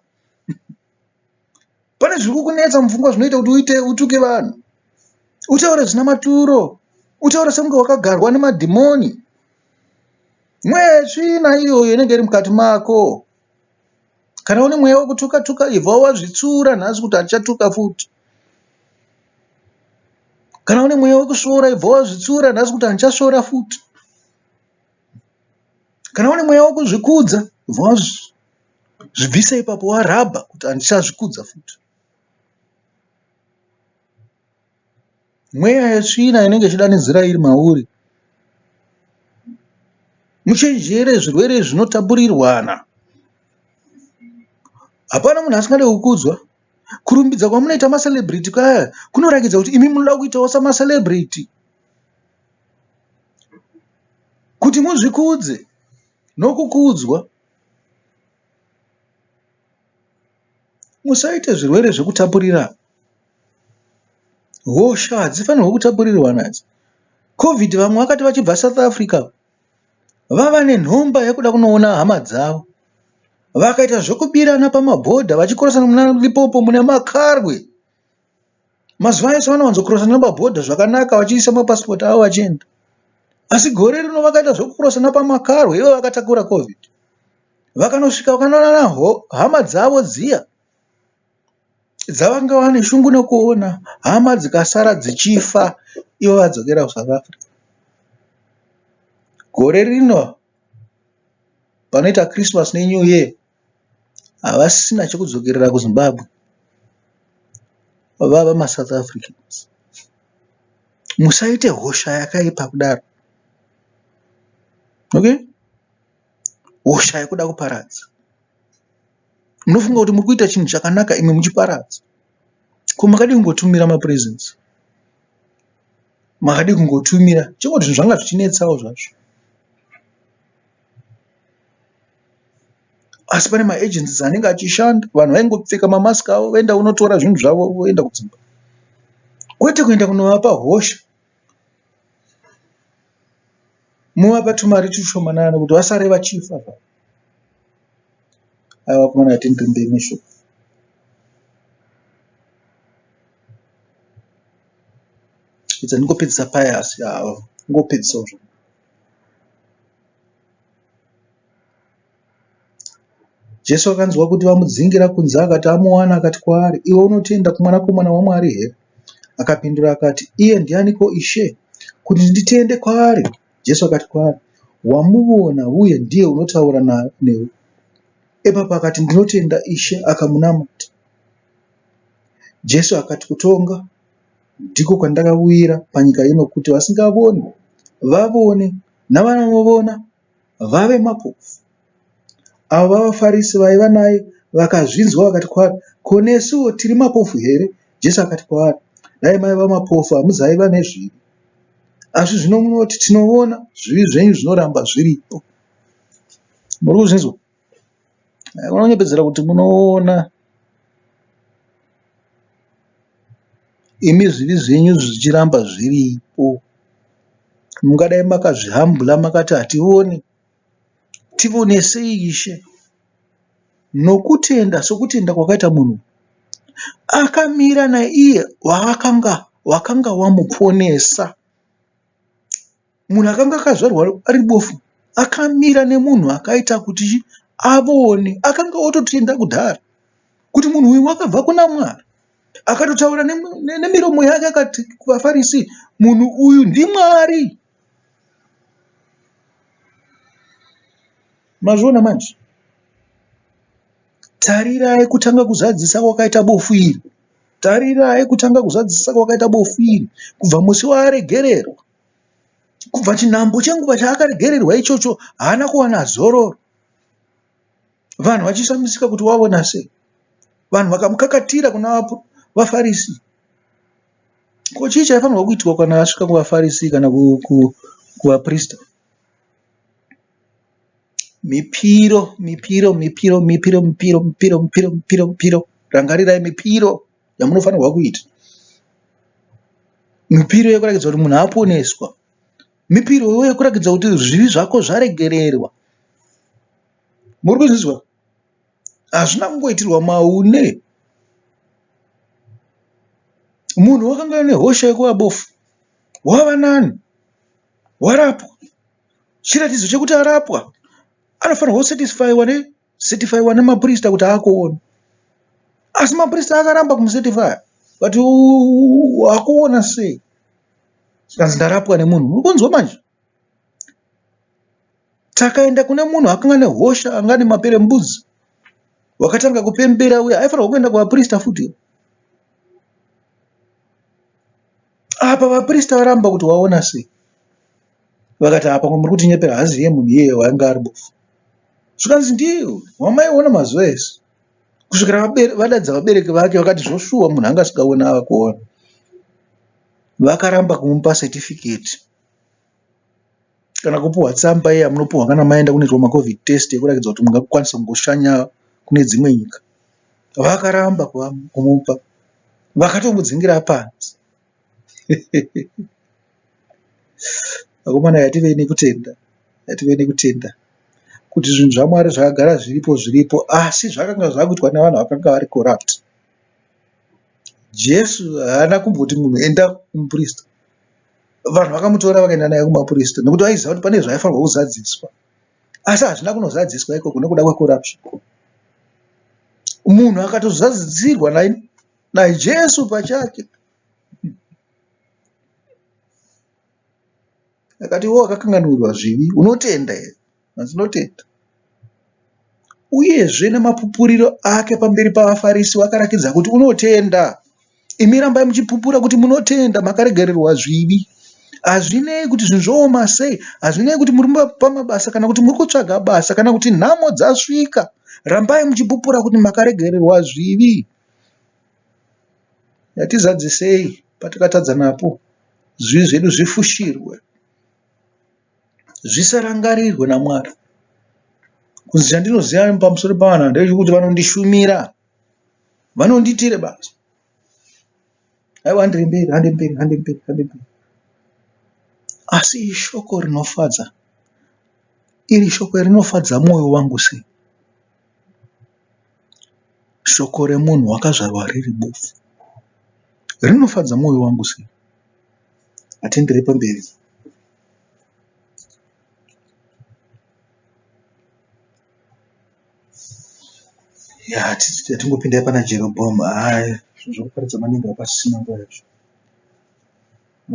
Pane zviri kukunetsa mupfungwa zvinoita kuti uite utuke vanhu. Utaure zvisina maturo. Utaure sekunge wakagarwa nemadhimoni. Mweya yetsvina iyoyo inenge iri mukati mako. Kana une mweya wekutuka tuka ibva wazvitsura nhasi kuti handichatuka futi. Kana une mweya wekusvora ibva wazvitsura nhasi kuti handichasvora futi. Kana une mweya wekuzvikudza ibva wazvibvisa ipapo warabha kuti handichazvikudza futi. Mweya yetsvina inenge ichidanidzira iri mauri. Muchenjere zvirwere zvinotapurirwana. Hapana munhu asingade kukudzwa. Kurumbidza kwamunoita macelebrity kaya kunorakidza kuti imi munoda kuitawo samacelebrity. Kuti muzvikudze nokukudzwa. Musaite zvirwere zvekutapurira. Hosha hadzifanirwe kutapurirwana idzi. Covid vamwe vakati vachibva South Africa vava nenhomba yekuda kunoona hama dzavo. Vakaita zvekubirana pamabhodha vachikorosana muna Limpopo mune makarwe. Mazuva ese vanowanzokurosana pabhodha zvakanaka vachiisa mapasipoti avo vachienda. Asi gore rino vakaita zvekukurosana pamakarwe ivo vakatakura Covid. Vakanosvika vakanoona hama dzavo dziya dzavanga vane shungu nekuona hama dzikasara dzichifa ivo vadzokera kuSouth Africa. Gore rino panoita Christmas neNew Year havasisina chekudzokerera kuZimbabwe vava maSouth Africans. Musaite hosha yakaipa kudaro. Okay? Hosha yekuda kuparadza. Munofunga kuti muri kuita chinhu chakanaka imwi muchiparadza. Ko makadii kungotumira mapresents? Makadii kungotumira? Chingoti zvinhu zvanga zvichinetsawo zvazvo. Asi pane maagencies anenge achishanda vanhu vaingopfeka mamask avo voenda kunotora zvinhu zvavo voenda kudzimba. Kwete kuenda kunovapa hosha. Movapa tumari tushomanana kuti vasare vachifa zvavo. Aiwa vakomana hatindirimbei neshoko. Idza ndingopedzisa paya asi haa ngopedzisawo zvangu. Jesu akanzwa kuti vamudzingira kunze akati amuwana akati kwaari, Iwe unotenda kuMwanakomana waMwari here? Akapindura akati, Iye ndianiko Ishe, kuti nditende kwaari? Jesu akati kwaari, Wamuvona uye ndiye unotaura newe. Ipapo akati, Ndinotenda, Ishe, akamunamata. Jesu akati, Kutonga ndiko kwandakauyira panyika ino, kuti vasingavoni vavone, navanovona vave mapofu. Avo vavaFarisi vaiva naye vakazvinzwa vakati kwaari, Ko nesuwo tiri mapofu here? Jesu akati kwavari, Dai maiva mapofu hamuzaiva nezvivi. Asi zvino munoti, Tinoona, zvivi zvenyu zvinoramba zviripo. Muri kuzvinzwa? Unonyepedzera kuti munoona imi zvivi zvenyu zvichiramba zviripo. Mungadai makazvihambula makati hationi, tivonesei Ishe. Nokutenda sokutenda kwakaita munhu akamira naiye waakanga wakanga wamuponesa. Munhu akanga akazvarwa ari bofu akamira nemunhu akaita kuti avone. Akanga ototenda kudhara kuti munhu uyu wakabva kuna Mwari. Akatotaura nemiromo yake akati kuvaFarisi, munhu uyu ndiMwari. Mazviona manje? Tarirai kutanga kuzadzisa kwakaita bofu iri. Tarirai kutanga kuzadzisa kwakaita bofu iri kubva musi waaregererwa. Kubva chinhambo chenguva chaakaregererwa ichocho haana kuwana zororo. Vanhu vachishamisika kuti waona sei. Vanhu vakamukakatira kuna vaFarisi. Ko chii chaifanirwa kuitwa kana asvika kuvaFarisi kana kuvaprista? Mipiro, mipiro, mipiro, mipiro, mipiro, mipiro, mipiro, mipiro, mipiro. Rangarirai mipiro yamunofanirwa kuita. Mipiro yekuratidza kuti munhu aponeswa. Mipiro yekuratidza kuti zvivi zvako zvaregererwa. Muri kuzvinzwa? Hazvina kungoitirwa maune. Munhu wakanga ane hosha yekuva bofu wava nani, warapwa. Chiratidzo chekuti arapwa anofanirwa kusetisifaiwa ne setifaiwa nemaprista kuti akuona. Asi maprista akaramba kumusetifaya but wakuona sei? Zvikanzi ndarapwa nemunhu. Muri kunzwa manje? Takaenda kune munhu akanga ane hosha anga ane maperembudzi wakatanga kupembera uya aifanirwa kuenda kuvaprista futi. Apa vaprista varamba kuti waona sei. Vakati apa muri kutinyepera hazi iye munhu iyeye wainge ari bofu. Zvikanzi ndiye wamaiona mazuva ese kusvikira vadaidza vabereki vake vakati zvoshuwa munhu anga asingaoni ava kuona. Vakaramba kumupa certificate kana kupuhwa tsamba iya yamunopuhwa kana maenda kunoitwa macovid test ekuratidza kuti mungakwanisa kungoshanya kune dzimwe nyika. Vakaramba kumupa vakatomudzingira panze. Vakomana ngativei nekutenda, ngativei nekutenda kuti zvinhu zvaMwari zvakagara zviripo zviripo asi zvakanga zvakuitwa nevanhu vakanga vari corrupt. Jesu haana kumboti munhu enda kumuprista. Vanhu vakamutora vakaenda naye kumaprista nekuti vaiziva kuti pane zvaifanirwa kuzadziswa. Asi hazvina kunozadziswa ikoko nekuda kwecorruption. Munhu akatozadzisirwa naJesu pachake. Akati iwe wakakanganwirwa zvivi unotenda here? Hanzi ndinotenda. Uyezve nemapupuriro ake pamberi pavaFarisi wakarakidza kuti unotenda. Imi rambai muchipupura kuti munotenda makaregererwa zvivi. Hazvinei kuti zvinhu zvooma sei, hazvinei kuti muri pamabasa kana kuti muri kutsvaga basa kana kuti nhamo dzasvika, rambai muchipupura kuti makaregererwa zvivi. Ngatizadzisei patakatadza napo, zvivi zvedu zvifushirwe, zvisarangarirwe naMwari. Kunzi chandinoziva pamusoro pavanhu ava ndechekuti vanondishumira, vanondiitira basa. Aiwa handei mberi, handei mberi, handei mberi, handei mberi. Asi ishoko rinofadza, iri shoko rinofadza mwoyo wangu sei? Shoko remunhu wakazvarwa riri bofu rinofadza mwoyo wangu sei. Hatienderei pamberi. Yaa hatingopindai pana Jerobhoamu haa zvinhu zvekuparidza maningi hapasisina nguva yacho.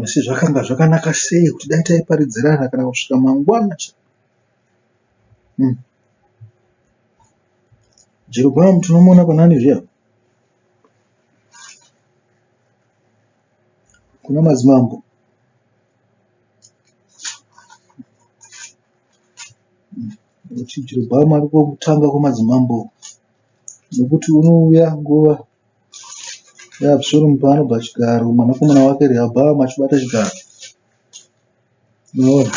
Asi zvakanga zvakanaka sei kuti dai taiparidzirana kana kusvika mangwana chaiwo. Jerobhoamu tinomuona panani zviya? Kuna madzimambo. Nekuti Jerobhoamu ari kutanga kwemadzimambo nekuti unouya nguva yaAbsalomu paanobva chigaro mwanakomana wake Rehabhoamu achibata chigaro. Unoona?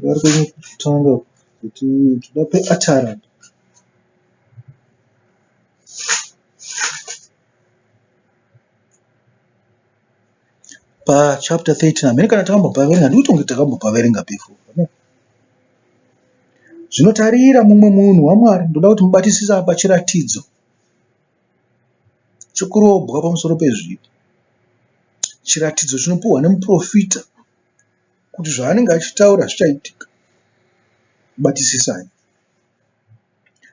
Vari kutanga kuti toda peatari apa. Pachapter 13 hameno kana takambopaverenga ndikuti kunge takambopaverenga before. Zvino tarira mumwe munhu waMwari ndoda kuti mubatisise apa chiratidzo chekurobwa pamusoro pezvivi. Chiratidzo chinopiwa nemuprofita kuti zvaanenge achitaura zvichaitika. Batisisai.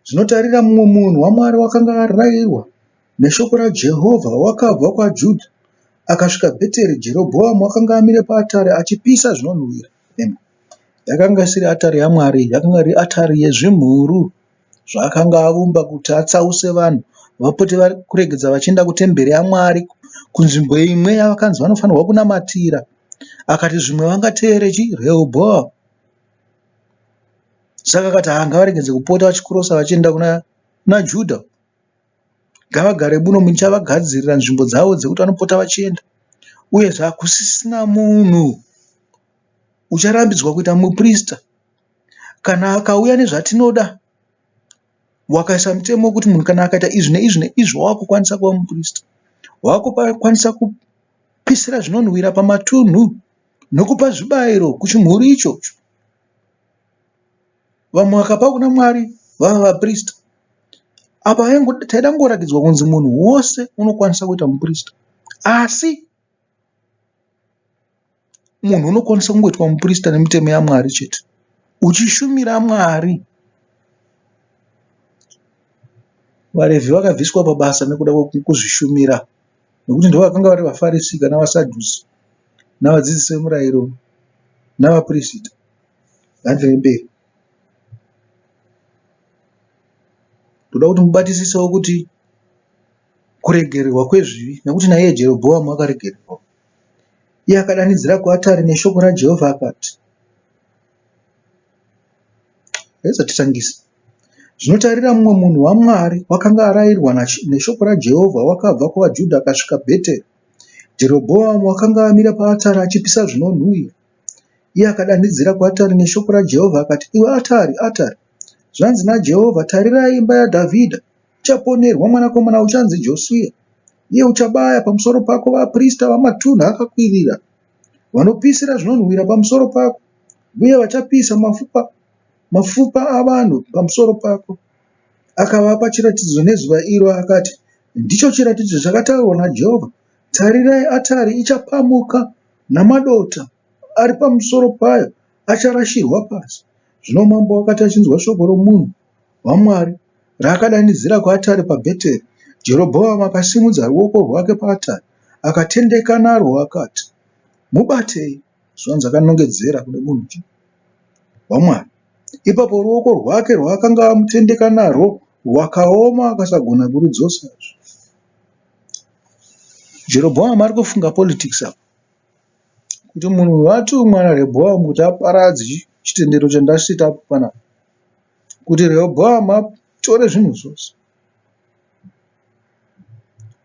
Zvino tarira mumwe munhu waMwari wakanga arairwa neshoko raJehovha wakabva kwaJudha akasvika Bheteri, Jerobhoamu wakanga amire paatari achipisa zvinonhuhwira. Yakanga isiri atari yaMwari, yakanga iri atari yezvimhuru zvaakanga aumba kuti atsause vanhu vapote kuregedza vachienda kutemberi yaMwari kunzvimbo imwe yavakanzi vanofanirwa kunamatira. Akati zvimwe vangateere chi Rehobhoamu. Saka akati haa ngavaregedze kupota vachikurosa vachienda kuna, kuna Judha. Ngavagare muno muchavagadzirira nzvimbo dzavo dzekuti vanopota vachienda. Uyezve hakusisina munhu ucharambidzwa kuita muprista kana akauya nezvatinoda. Wakaisa mutemo wekuti munhu kana akaita izvi neizvi neizvi wakukwanisa kuva muprista. Wakukwanisa kupisira zvinonhuwira pamatunhu nokupa zvibayiro kuchimhuru ichocho. Vamwe vakapa kuna Mwari vava vaprista. Apa taida kungoratidzwa kunzi munhu wose unokwanisa kuita muprista. Asi munhu unokwanisa kungoitwa muprista nemitemo yaMwari chete. Uchishumira Mwari. VaRevhi vakabviswa pabasa nekuda kwekuzvishumira nekuti ndivo vakanga vari vaFarisi kana vaSadhusi navadzidzisi vemurayiro navapirisita. Ngatienderei mberi. Ndoda kuti mubatisisewo kuti kuregererwa kwezvivi nekuti naiye Jerobhoamu akaregererwa. Iye akadanidzira kuatari neshoko raJehovha akati, Reza titangise. Zvino tarira mumwe munhu waMwari wakanga arayirwa neshoko raJehovha wakabva kuvaJudha akasvika Bheteri. Jerobhoamu wakanga amira paatari achipisa zvinonhuhwira. Iye akadanidzira kuatari neshoko raJehovha akati, Iwe atari, atari! Zvanzi naJehovha, Tarirai imba yaDhavhidha, ichaponerwa mwanakomana uchanzi Josiya. Iye uchabaya pamusoro pako vaprista vamatunhu akakwirira, vanopisira zvinonhuhwira pamusoro pako, uye vachapisa mafupa, mafupa avanhu pamusoro pako. Akavapa chiratidzo nezuva iro akati, Ndicho chiratidzo chakataurwa naJehovha, Tarirai atari ichapamuka namadota ari pamusoro payo acharashirwa pasi. Zvino mambo wakati achinzwa shoko romunhu waMwari raakadanidzira kuatari paBheteri, Jerobhoamu akasimudza ruoko rwake paatari, akatendeka narwo akati, Mubatei! Zvanzi akanongedzera kune munhu waMwari. Ipapo ruoko rwake rwaakanga amutendeka narwo rwakaoma akasagona kurudzosazve. Jerobhoamu ari kufunga politics apa kuti munhu uyu atumwa naRehobhoamu kuti aparadze chitendero chandaseta up panapa kuti Rehobhoamu atore zvinhu zvose.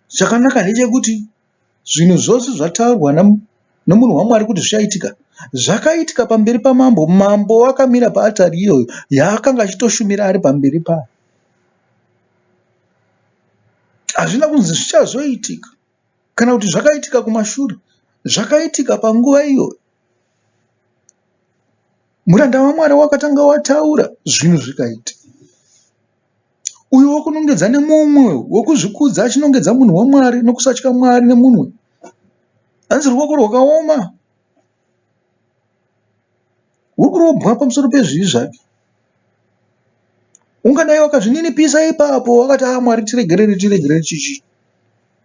Chakanaka ndechekuti zvinhu zvose zvataurwa nomunhu waMwari kuti zvichaitika zvakaitika pamberi pamambo. Mambo akamira paatari iyoyo yaakanga achitoshumira ari pamberi payo. Hazvina kunzi zvichazoitika kana kuti zvakaitika kumashure, zvakaitika panguva iyoyo. Muranda waMwari wakatanga wataura zvinhu zvikaitika. Uyu wokunongedza nemumwe wokuzvikudza achinongedza munhu waMwari nokusatya Mwari nemunwe. Hanzi ruoko rwakaoma ruri kurobwa pamusoro pezvivi zvake. Ungadai wakazvininipisa ipapo wakati ah Mwari tiregerere tiregerere chichi.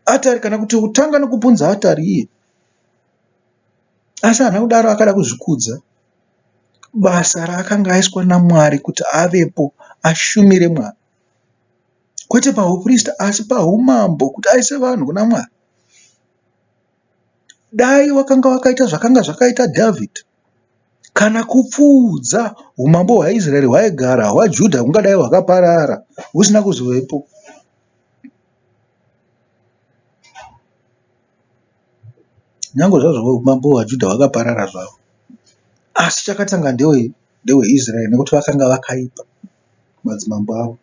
Atari kana kuti kutanga nokupunza atari iye. Asi haana kudaro akada kuzvikudza. Basa raakanga aiswa naMwari kuti avepo ashumire Mwari. Kwete pahuprista asi pahumambo kuti aise vanhu kuna Mwari. Dai wakanga wakaita zvakanga zvakaita Dhavhidhi kana kupfuudza umambo hwaIsraeri hwaigara hwaJudha hungadai hwakaparara husina kuzovepo. Nyange zvazvo umambo hwaJudha hwakaparara zvavo, asi chakatanga ndeweIsraeri nekuti vakanga vakaipa madzimambo avo.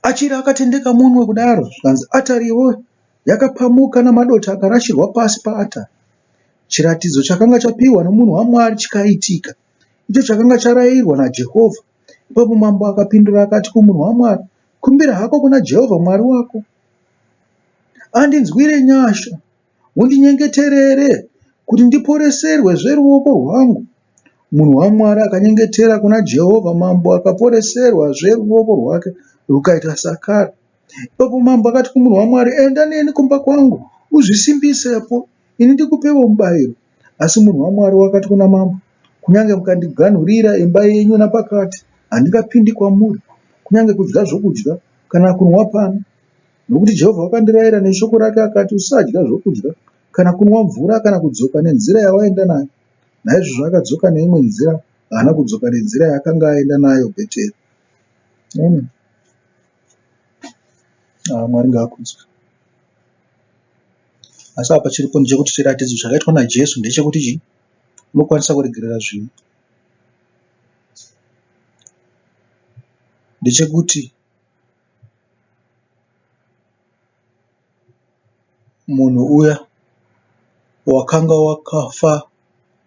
Achiri akatendeka munwe kudaro zvikanzi atariwo yakapamuka namadota akarashirwa pasi paatari. Chiratidzo chakanga chapiwa nomunhu waMwari chikaitika, icho chakanga charayirwa naJehovha. Ipapo mambo akapindura akati kumunhu waMwari, Kumbira hako kuna Jehovha Mwari wako andinzwire nyasha, undinyengeterere kuti ndiporeserwezve ruoko rwangu. Munhu waMwari akanyengetera kuna Jehovha, mambo akaporeserwazve ruoko rwake rukaita sakare. Ipapo mambo akati kumunhu waMwari, Enda neni kumba kwangu, uzvisimbisepo, ini ndikupewo mubayiro. Asi munhu waMwari wakati kuna mambo, Kunyange mukandiganhurira imba yenyu napakati, handingapindi kwamuri, kunyange kudya zvokudya kana kunwa pano. Nokuti Jehovha wakandirayira neshoko rake akati, Usadya zvokudya kana kunwa mvura kana kudzoka nenzira yawaenda nayo. Naizvozvo akadzoka neimwe nzira, haana kudzoka nenzira yaakanga aenda nayo Bheteri. Amen. Ah, Mwari ngaakudzwe. Asi apa chiripo ndechekuti chiratidzo chakaitwa naJesu ndechekuti chii? Unokwanisa kuregerera zvivi. Ndechekuti munhu uya wakanga wakafa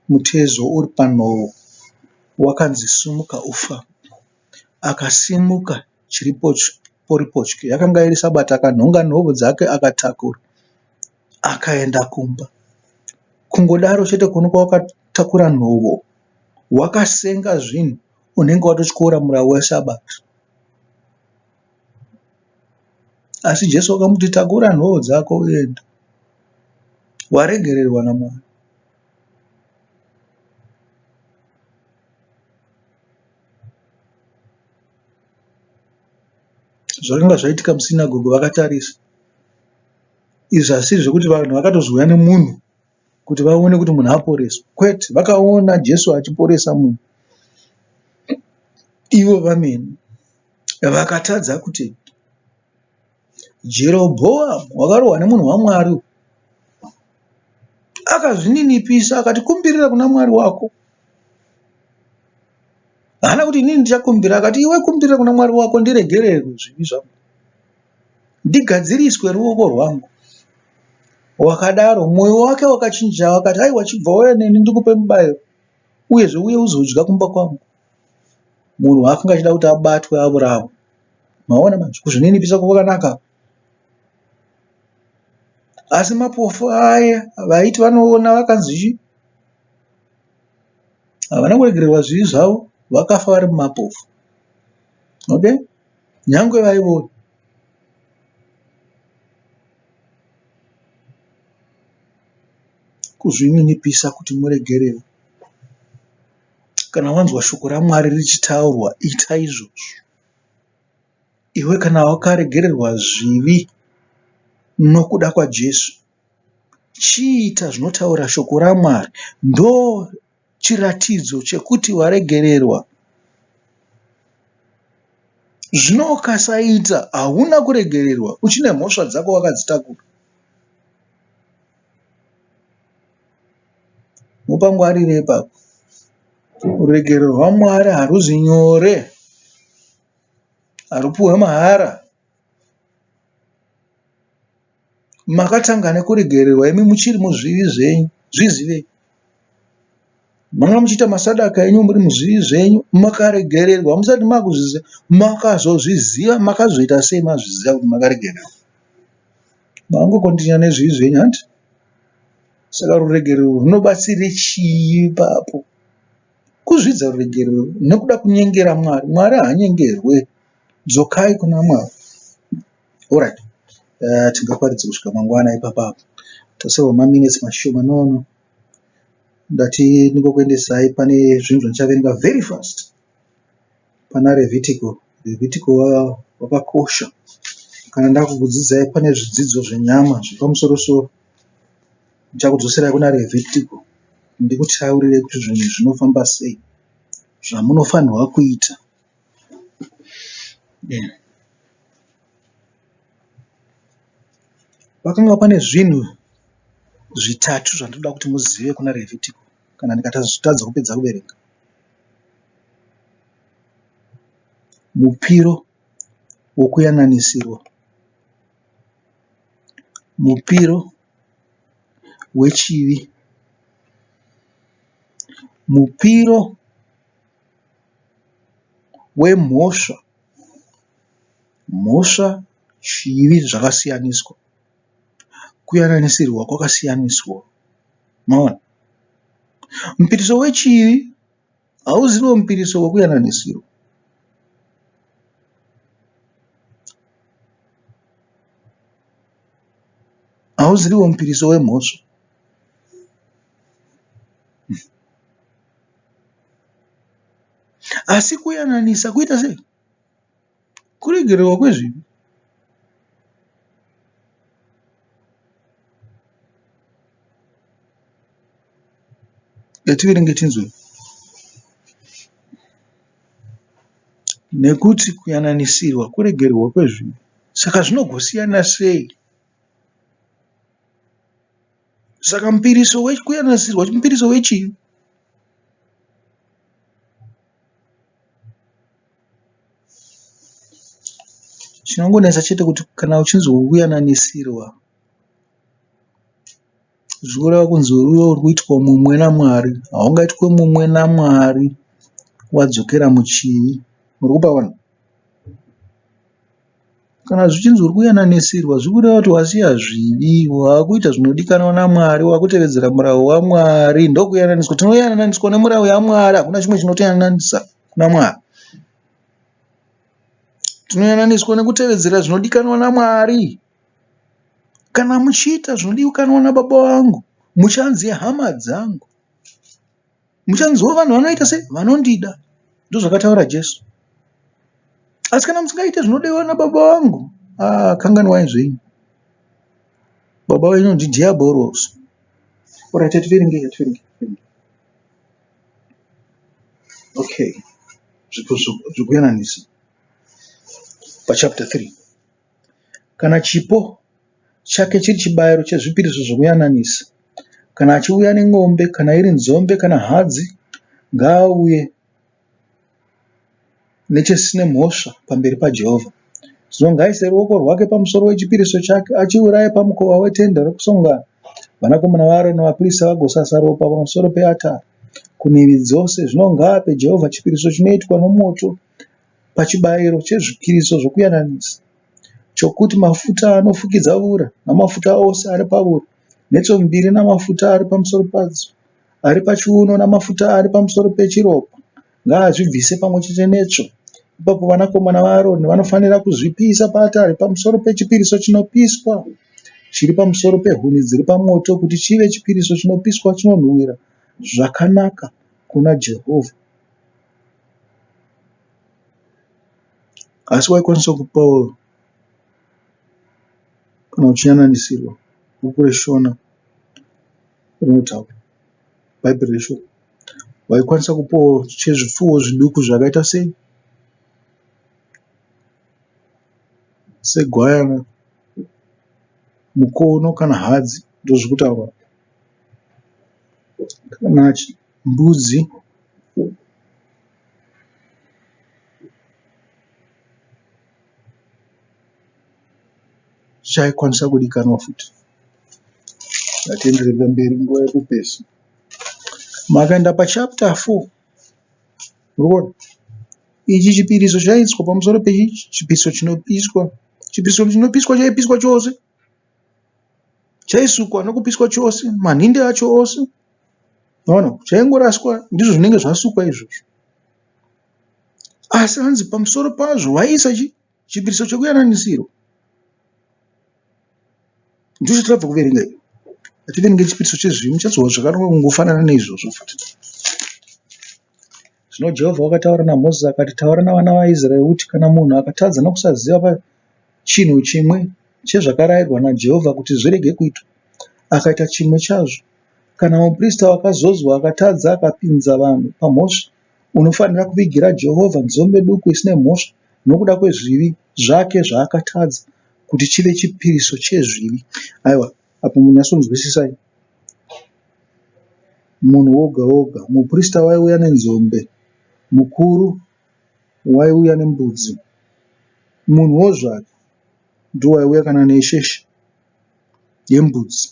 mutezo uri panhovo wakanzi simuka ufambe. Akasimuka chiriporipotyo. Yakanga iri sabata akanhonga nhovo dzake akatakura akaenda kumba. Kungodaro chete kuonekwa wakatakura nhovo wakasenga zvinhu unenge watotyora murawo wesabata. Asi Jesu wakamuti takura nhovo dzako uende. Waregererwa naMwari. Zvakanga zvaitika musinagoge vakatarisa. Izvi hazvisiri zvekuti vanhu vakatozouya nemunhu kuti vaone kuti munhu aporeswa. Kwete, vakaona Jesu achiporesa munhu ivo vamene vakatadza kutenda. Jerobhoamu wakarohwa nemunhu waMwari uyu akazvininipisa akati kumbirira kuna Mwari wako. Haana kuti inini ndichakumbira, akati iwe kumbirira kuna Mwari wako ndiregererwe zvivi zvangu, ndigadziriswe ruoko rwangu. Wakadaro mwoyo wake wakachinja, akati aiwa chibva wauya neni ndikupe mubayiro uyezve uye uzodya kumba kwangu. Munhu waakanga achida kuti abatwe aurawe. Maona manje kuzvininipisa kwakanaka. Asi mapofu aya vaiti vanoona vakanzi chii? Havana kuregererwa zvivi zvavo vakafa vari mumapofu. Okay? Nyangwe vaiona. Kuzvininipisa kuti muregererwe. Kana wanzwa shoko raMwari richitaurwa ita izvozvo. Iwe kana wakaregererwa zvivi nokuda kwaJesu, chiita zvinotaura shoko raMwari. Ndochiratidzo chekuti waregererwa. Zvino ukasaita hauna kuregererwa uchine mhosva dzako wakadzitakura. Mupangwarire ipapo. Ruregerero rwaMwari haruzi nyore. Harupuhwe mahara. Makatanga nekuregererwa imi muchiri muzvivi zvenyu. Zvizivei. Manga muchiita masadaka enyu muri muzvivi zvenyu makaregererwa musati makuzviziva. Makazozviziva makazoita sei mazviziva kuti makaregererwa? Mangokontinya nezvivi zvenyu hanti? Saka ruregerero runobatsire chii ipapo? Kuzvidza ruregerero nekuda kunyengera Mwari. Mwari haanyengerwe. Dzokai kuna Mwari. Alright. Tingaparidze kusvika mangwana ipapa apo. Tasarwa maminitsi mashoma nono. Ndati ndingokuendesai pane zvinhu zvandichaverenga very fast pana Revhitiko. Revhitiko wakakosha. Kana ndakukudzidzai pane zvidzidzo zvenyama zvepamusoro soro, ndichakudzoserai kuna Revhitiko ndikutaurirei kuti zvinhu zvinofamba sei, zvamunofanirwa kuita. Yeah. Pakanga pane zvinhu zvitatu zvandinoda kuti muzive kuna Revhitiko kana ndikatadza kupedza kuverenga. Mupiro wokuyananisirwa, mupiro wechivi, mupiro wemhosva. Mhosva chivi zvakasiyaniswa. Kuyananisirwa kwakasiyaniswa. Maona? Mupiriso wechivi hauzivo mupiriso wekuyananisirwa. Hauziriwo mupiriso wemhosva. Asi kuyananisa kuita sei? Kuregererwa kwezvivi. Ngativerenge tinzwe. Nekuti kuyananisirwa kuregererwa kwezvivi. Saka zvinogosiyana sei? Saka mupiriso wekuyanasirwa mupiriso wechii? Chinongonetsa chete kuti kana uchinzi urikuyananisirwa zvinoreva kunzi uriwe urikuitwa mumwe naMwari. Haungaitwe mumwe naMwari wadzokera muchivi. Urikupaona? Kana zvichinzi uri kuyananisirwa zvikureva kuti wasiya zvivi, wakuita zvinodikanwa naMwari, wakutevedzera murau waMwari. Ndokuyananiswa. Tinoyananiswa nemurau yaMwari, hakuna chimwe chinotiyananisa kuna Mwari. Tinoyananiswa nekutevedzera zvinodikanwa naMwari. Kana muchiita zvinodikanwa naBaba vangu, muchanzi hama dzangu. Muchanzwa vanhu vanoita sei? Vanondida. Ndozvakataura Jesu. Asi kana musingaite zvinodiwa nababa vangu, ah, kanganwai zvenyu. Baba venyu ndidhiabhorosi. Alright, tiverenge, tiverenge. Okay. Zvipo zvekuyananisa pachapter 3. Kana chipo chake chiri chibayiro chezvipiriso zvokuyananisa, kana achiuya nen'ombe, kana iri nzombe kana hadzi, ngaauye nechisina mhosva pamberi paJehovha. Zvino ngaaise ruoko rwake pamusoro wechipiriso chake, achiuraye pamukova wetende rokusongana. Vanakomana vaAroni vaprista vagosasa ropa pamusoro peatari kunhivi dzose. Zvino ngaape Jehovha chipiriso chinoitwa nomoto pachibayiro chezvipiriso zvokuyananisa, chokuti mafuta anofukidza ura namafuta ose ari paura, netsvo mbiri namafuta ari pamusoro padzo, ari pachiuno namafuta ari pamusoro pechiropa, ngaazvibvise pamwe chete netsvo. Ipapo vanakomana vaAroni vanofanira kuzvipisa paatari pamusoro pechipiriso chinopiswa chiri pamusoro pehuni dziri pamoto kuti chive chipiriso chinopiswa chinonhuhwira zvakanaka kuna Jehovha. Asi waikwanisa kupawo kana uchiyananisirwa bhuku reShona rinotaura Bhaibheri reShona. Waikwanisa kupawo chezvipfuwo zviduku zvakaita sei? Segwayana, mukono kana hadzi ndozviri kutaurwa apa. Kana mbudzi. Chaikwanisa kudikanwa futi. Ngatienderere mberi nguva yekupesa. Makaenda pachapter 4 murikuona ichi chipiriso chaiiswa pamusoro peichi chipiriso chinopiswa. Chipiriso chinopiswa chaipiswa chose. Chaisukwa nokupiswa chose manhindi acho ose. Maona chaingoraswa ndizvo zvinenge zvasukwa izvozvo. Asi hanzi pamusoro pazvo waiisa chi chipiriso chekuyananisirwa. Ndicho chatabva kuverenga ichi. Hativerenge chipiriso chezvivi, muchazwa zvakangofanana neizvozvo futi. Zvino Jehovha wakataura naMozisi akati, Taura navana vaIsraeri uti, Kana munhu akatadza nokusaziva pachinhu chimwe chezvakarayirwa naJehovha kuti zvirege kuitwa, akaita chimwe chazvo, kana muprista wakazodzwa akatadza akapinza vanhu pamhosva, unofanira kuvigira Jehovha nzombe duku isina mhosva nokuda kwezvivi zvake zvaakatadza, kuti chive chipiriso chezvivi. Aiwa, apo munyatsonzwisisai. Munhu woga woga, muprista waiuya nenzombe, mukuru waiuya nembudzi, munhuwo zvake ndiwo waiuya kana nesheshe yembudzi.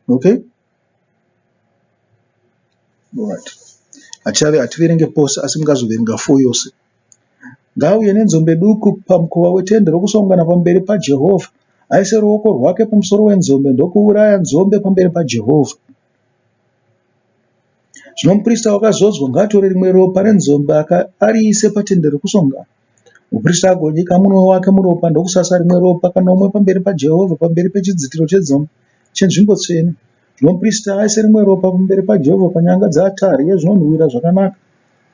Okay? Alright. Hatichave hativerenge pose asi mungazoverenga 4 yose. Ngaauye nenzombe duku pamukova wetende rokusongana pamberi paJehovha, aise ruoko rwake pamusoro wenzombe ndokuuraya nzombe pamberi paJehovha. Zvino muprista wakazodzwa ngaatore rimwe ropa renzombe ariise patende rokusongana. Muprista agonyika munwe wake muropa ndokusasa rimwe ropa kanomwe pamberi paJehovha pamberi pechidzitiro chenzvimbo tsvene. Zvino muprista aise rimwe ropa pamberi paJehovha panyanga dzeatari yezvinonhuhwira zvakanaka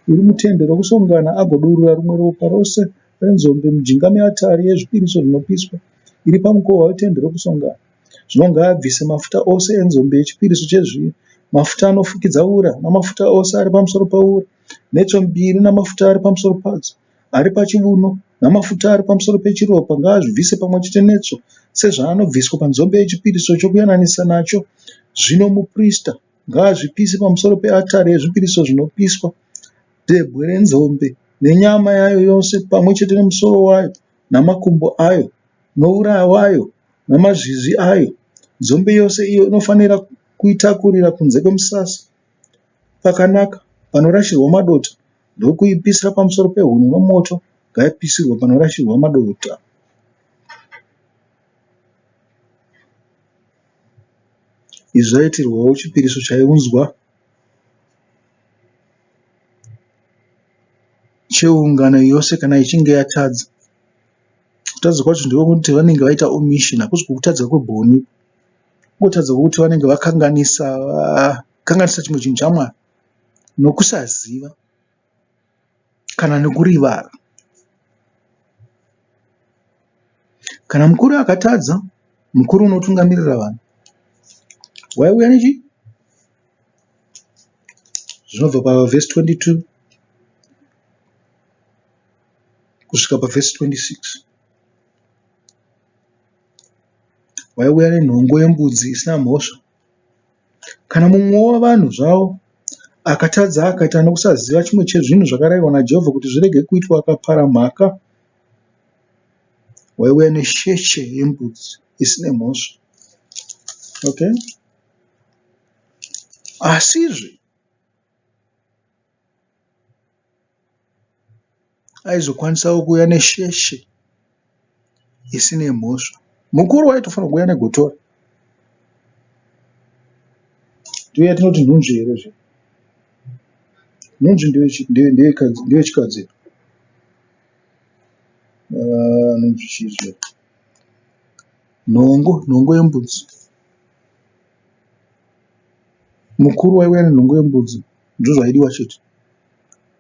iri mutende rokusongana agodurura rimwe ropa rose renzombe mujinga meatari yezvipiriso zvinopiswa iri pamukova wetende rokusongana. Zvino ngaabvise mafuta ose enzombe yechipiriso chezviyo, mafuta anofukidza ura namafuta ose ari pamusoro peura, netsvo mbiri namafuta ari pamusoro padzo, ari pachiuno namafuta ari pamusoro pechiropa ngaazvibvise pamwe chete netsvo sezvaanobviswa panzombe yechipiriso chokuyananisa nacho. Zvino muprista ngaazvipise pamusoro peatari yezvipiriso zvinopiswa, dehwe renzombe nenyama yayo yose pamwe chete nemusoro wayo namakumbo ayo noura wayo namazvizvi ayo. Nzombe yose iyo inofanira kuitakurira kunze kwemusasa pakanaka panorashirwa madota ndokuipisira pamusoro pehuni nomoto, ngaipisirwe panorashirwa madota. Izvi zvaiitirwawo chipiriso chaiunzwa cheungano yose kana ichinge yatadza. Kutadza kwacho ndekwekuti vanenge vaita omission hakusi kutadza kwebwoni. Kungotadza kwekuti vanenge vakanganisa vakanganisa chimwe chinhu chaMwari nokusaziva kana nokurivara. Kana mukuru akatadza, mukuru unotungamirira vanhu waiuya nechii? Zvinobva pavhesi 22 kusvika pavhesi 26. Waiuya nenhongo yembudzi isina mhosva. Kana mumwe wavanhu zvavo akatadza akaita nokusaziva chimwe chezvinhu zvakarayirwa naJehovha kuti zvirege kuitwa akapara mhaka, waiuya nesheche yembudzi isine mhosva. Okay? Asizve aizokwanisawo kuuya nesheshe isine mhosva. Mukuru waitofanirwa kuuya negotora. Ndiyo yatinoti nhunzvi here zve? Nhunzvi ndeyechikadzi. Ah, nhunzvi chii zve? Nhongo, nhongo yembudzi. Mukuru waiuya nenhongo yembudzi ndozvaidiwa chete.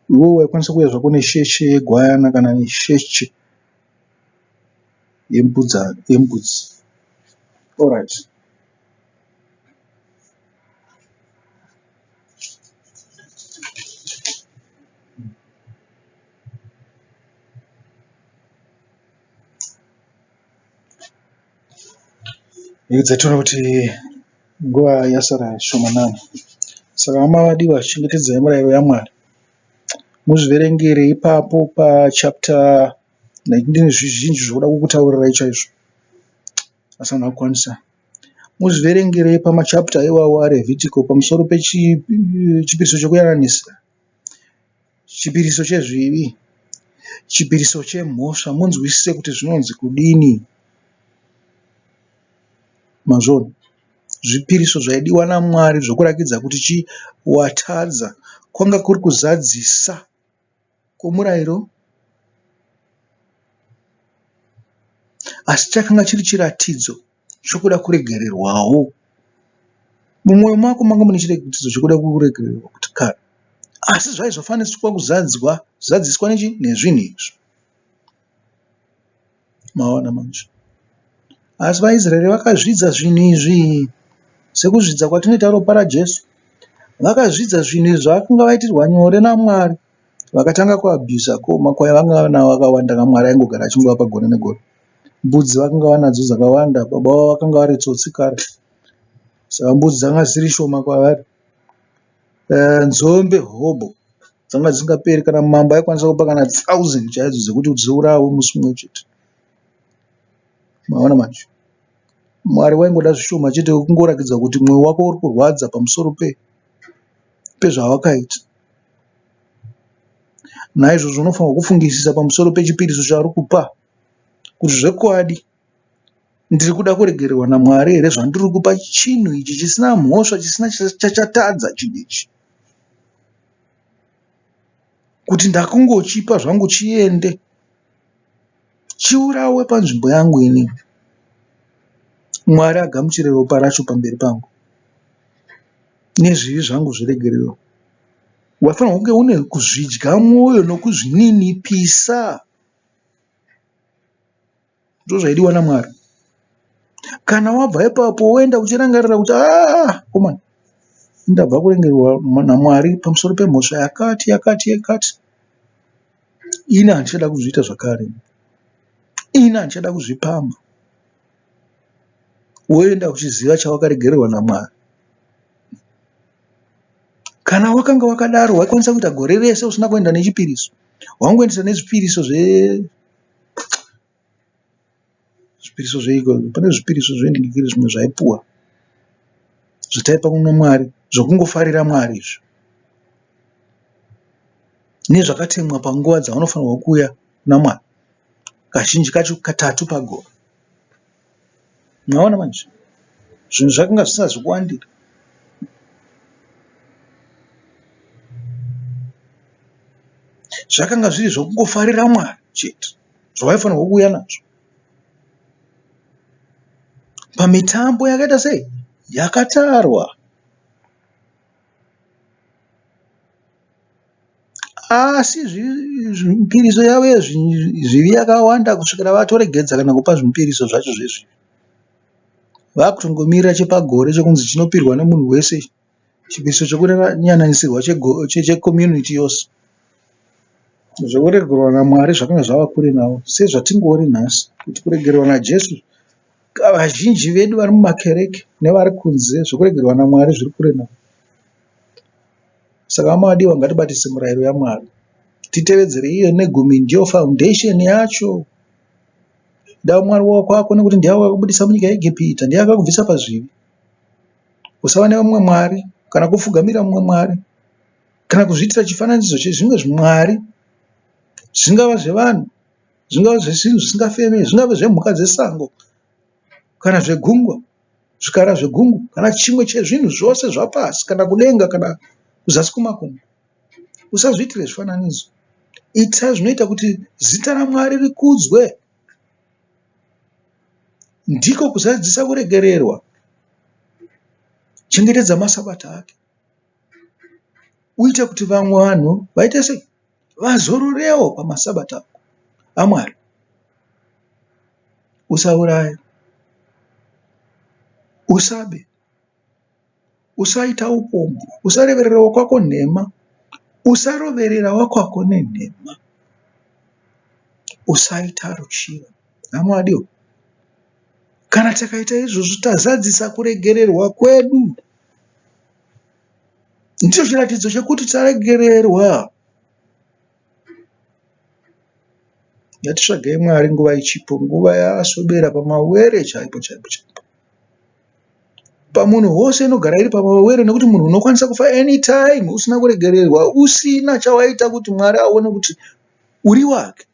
Iwewe waikwanisa kuuya zvako nesheche yegwayana kana nesheche yembudzi. Alright. Edza tione kuti nguva yasara shomanana. Saka hama vadiwa chengetedzai murayiro yaMwari. Muzviverengere ipapo pachapter ndine zvizhinji zvokuda kukutaurirai chaizvo asi handina kukwanisa. Muzviverengere pamachapter iwawo aRevhitiko pamusoro pechipiriso chokuyananisira, chipiriso chezvivi, chipiriso chemhosva munzwisise kuti zvinonzi kudini. Mazviona? Zvipiriso zvaidiwa naMwari zvokurakidza kuti chii watadza kwanga kuri kuzadzisa kwomurayiro asi chakanga chiri chiratidzo chokuda kuregererwawo. Mumwoyo mako manga mune chiratidzo chekuda kuregererwa kuti kare. Asi zvaizofaniswa kuzadzwa, zadziswa nechi nezvinhu izvi. Maona manje. Asi vaIsraeri vakazvidza zvinhu izvi sekuzvidza kwatinoita ropa raJesu. Vakazvidza zvinhu izvi zvavakanga vaitirwa nyore naMwari. Vakatanga kuabhusa ko makwai vanga vanawo akawanda kaMwari aingogara achingovapa gore negore. Mbudzi vakanga vanadzo dzakawanda, baba vavo vakanga vari tsotsi kare. Saka mbudzi dzanga dzisiri shoma kwavari. Eh, nzombe hobho dzanga dzisingaperi kana mambo aikwanisa kupa kana thousand chaidzo dzekuti dziurawe musi mumwe chete. Maona manje? Mwari waingoda zvishoma chete kungoratidza kuti mwoyo wako uri kurwadza pamusoro pe pezvawakaita. Naizvozvo unofanirwa kufungisisa pamusoro pechipiriso chauri kupa kuti zvekwadi ndiri kuda kuregererwa naMwari here zvandiri kupa chinhu ichi chisina mhosva chisina chachatadza chinhu ichi. Kuti ndakungochipa zvangu chiende chiurawe panzvimbo yangu inini. Mwari agamuchire ropa racho pamberi pangu nezvivi zvangu zviregererwe. Wafanirwa kunge une kuzvidya mwoyo nokuzvininipisa. Ndozvaidiwa naMwari. Kana wabva ipapo woenda uchirangarira kuti aa komana ndabva kurengerwa naMwari pamusoro pemhosva yakati yakati yakati. Ini handichada kuzviita zvakare. Ini handichada kuzvipamha. Woenda uchiziva chawakaregererwa naMwari. Kana wakanga wakadaro waikwanisa kuita gore rese usina kuenda nechipiriso. Wangoendesa nezvipiriso zve zvipiriso zveiko pane zvipiriso zvenhingikiri zvimwe zvaipuwa zvataipa kuna Mwari zvokungofarira Mwari izvi nezvakatemwa panguva dzavanofanirwa kuuya kuna Mwari kazhinji kacho katatu pagore. Maona manje zvinhu zvakanga zvisina zvekuwandira. Zvakanga zviri zvokungofarira Mwari chete zvavaifanirwa kuuya nazvo. Pamitambo yakaita sei? Yakatarwa. Asi mipiriso yavo yezvivi yakawanda kusvikira vatoregedza kana kupa zvipiriso zvacho zvezvivi. Vakutongomirira chepagore chekunzi chinopirwa nemunhu wese chipiriso chekuyananisirwa checommunity yose. Zvekuregererwa naMwari zvakanga zvava kure navo sezvatingori nhasi kuti kuregererwa naJesu vazhinji vedu vari mumakereke nevari kunze zvekuregererwa naMwari zviri kure navo. Saka hama vadiwa ngatibatise murayiro yaMwari titevedzere iyo negumi ndiyo foundation yacho. Ida Mwari wako wako nekuti ndiye akakubudisa munyika yeEgipita, ndiye akakubvisa pazvivi. Usava nevamwe mwari kana kupfugamira mumwe mwari kana kuzviitira chifananidzo chezvimwe zvimwari zvingava zvevanhu, zvingava zvezvinhu zvisingafemi, zvingava zvemhuka dzesango kana zvegungwa, zvikara zvegungwa kana chimwe chezvinhu zvose zvapasi kana kudenga kana kuzasi kwemakungwa. Usazviitire zvifananidzo. Ita zvinoita kuti zita raMwari rikudzwe. Ndiko kuzadzisa kuregererwa. Chengetedza masabata ake. Uite kuti vamwe vanhu vaite sei? Vazororewo pamasabata aMwari. Usauraya. Usabe. Usaita upombwe. Usareverera wakwako nhema. Usaroverera wakwako nenhema. Usaita ruchiva. Hama vadiwa, kana takaita izvozvo tazadzisa kuregererwa kwedu. Ndicho chiratidzo chekuti taregererwa. Ngatitsvagei Mwari nguva ichipo, nguva yaswedera pamawere chaipo chaipo chaipo. Pamunhu wose inogara iri pamawere nekuti munhu unokwanisa kufa anytime usina kuregererwa, usina chawaita kuti Mwari aone kuti uri wake.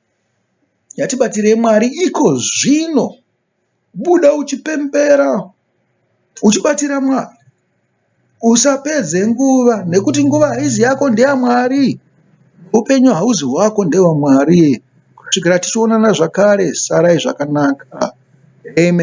Ngatibatirei Mwari iko zvino. Buda uchipembera uchibatira Mwari. Usapedze nguva nekuti nguva haizi yako ndeyaMwari. Upenyu hauzi hwako ndewaMwari. Kusvikira tichionana zvakare sarai zvakanaka. Amen.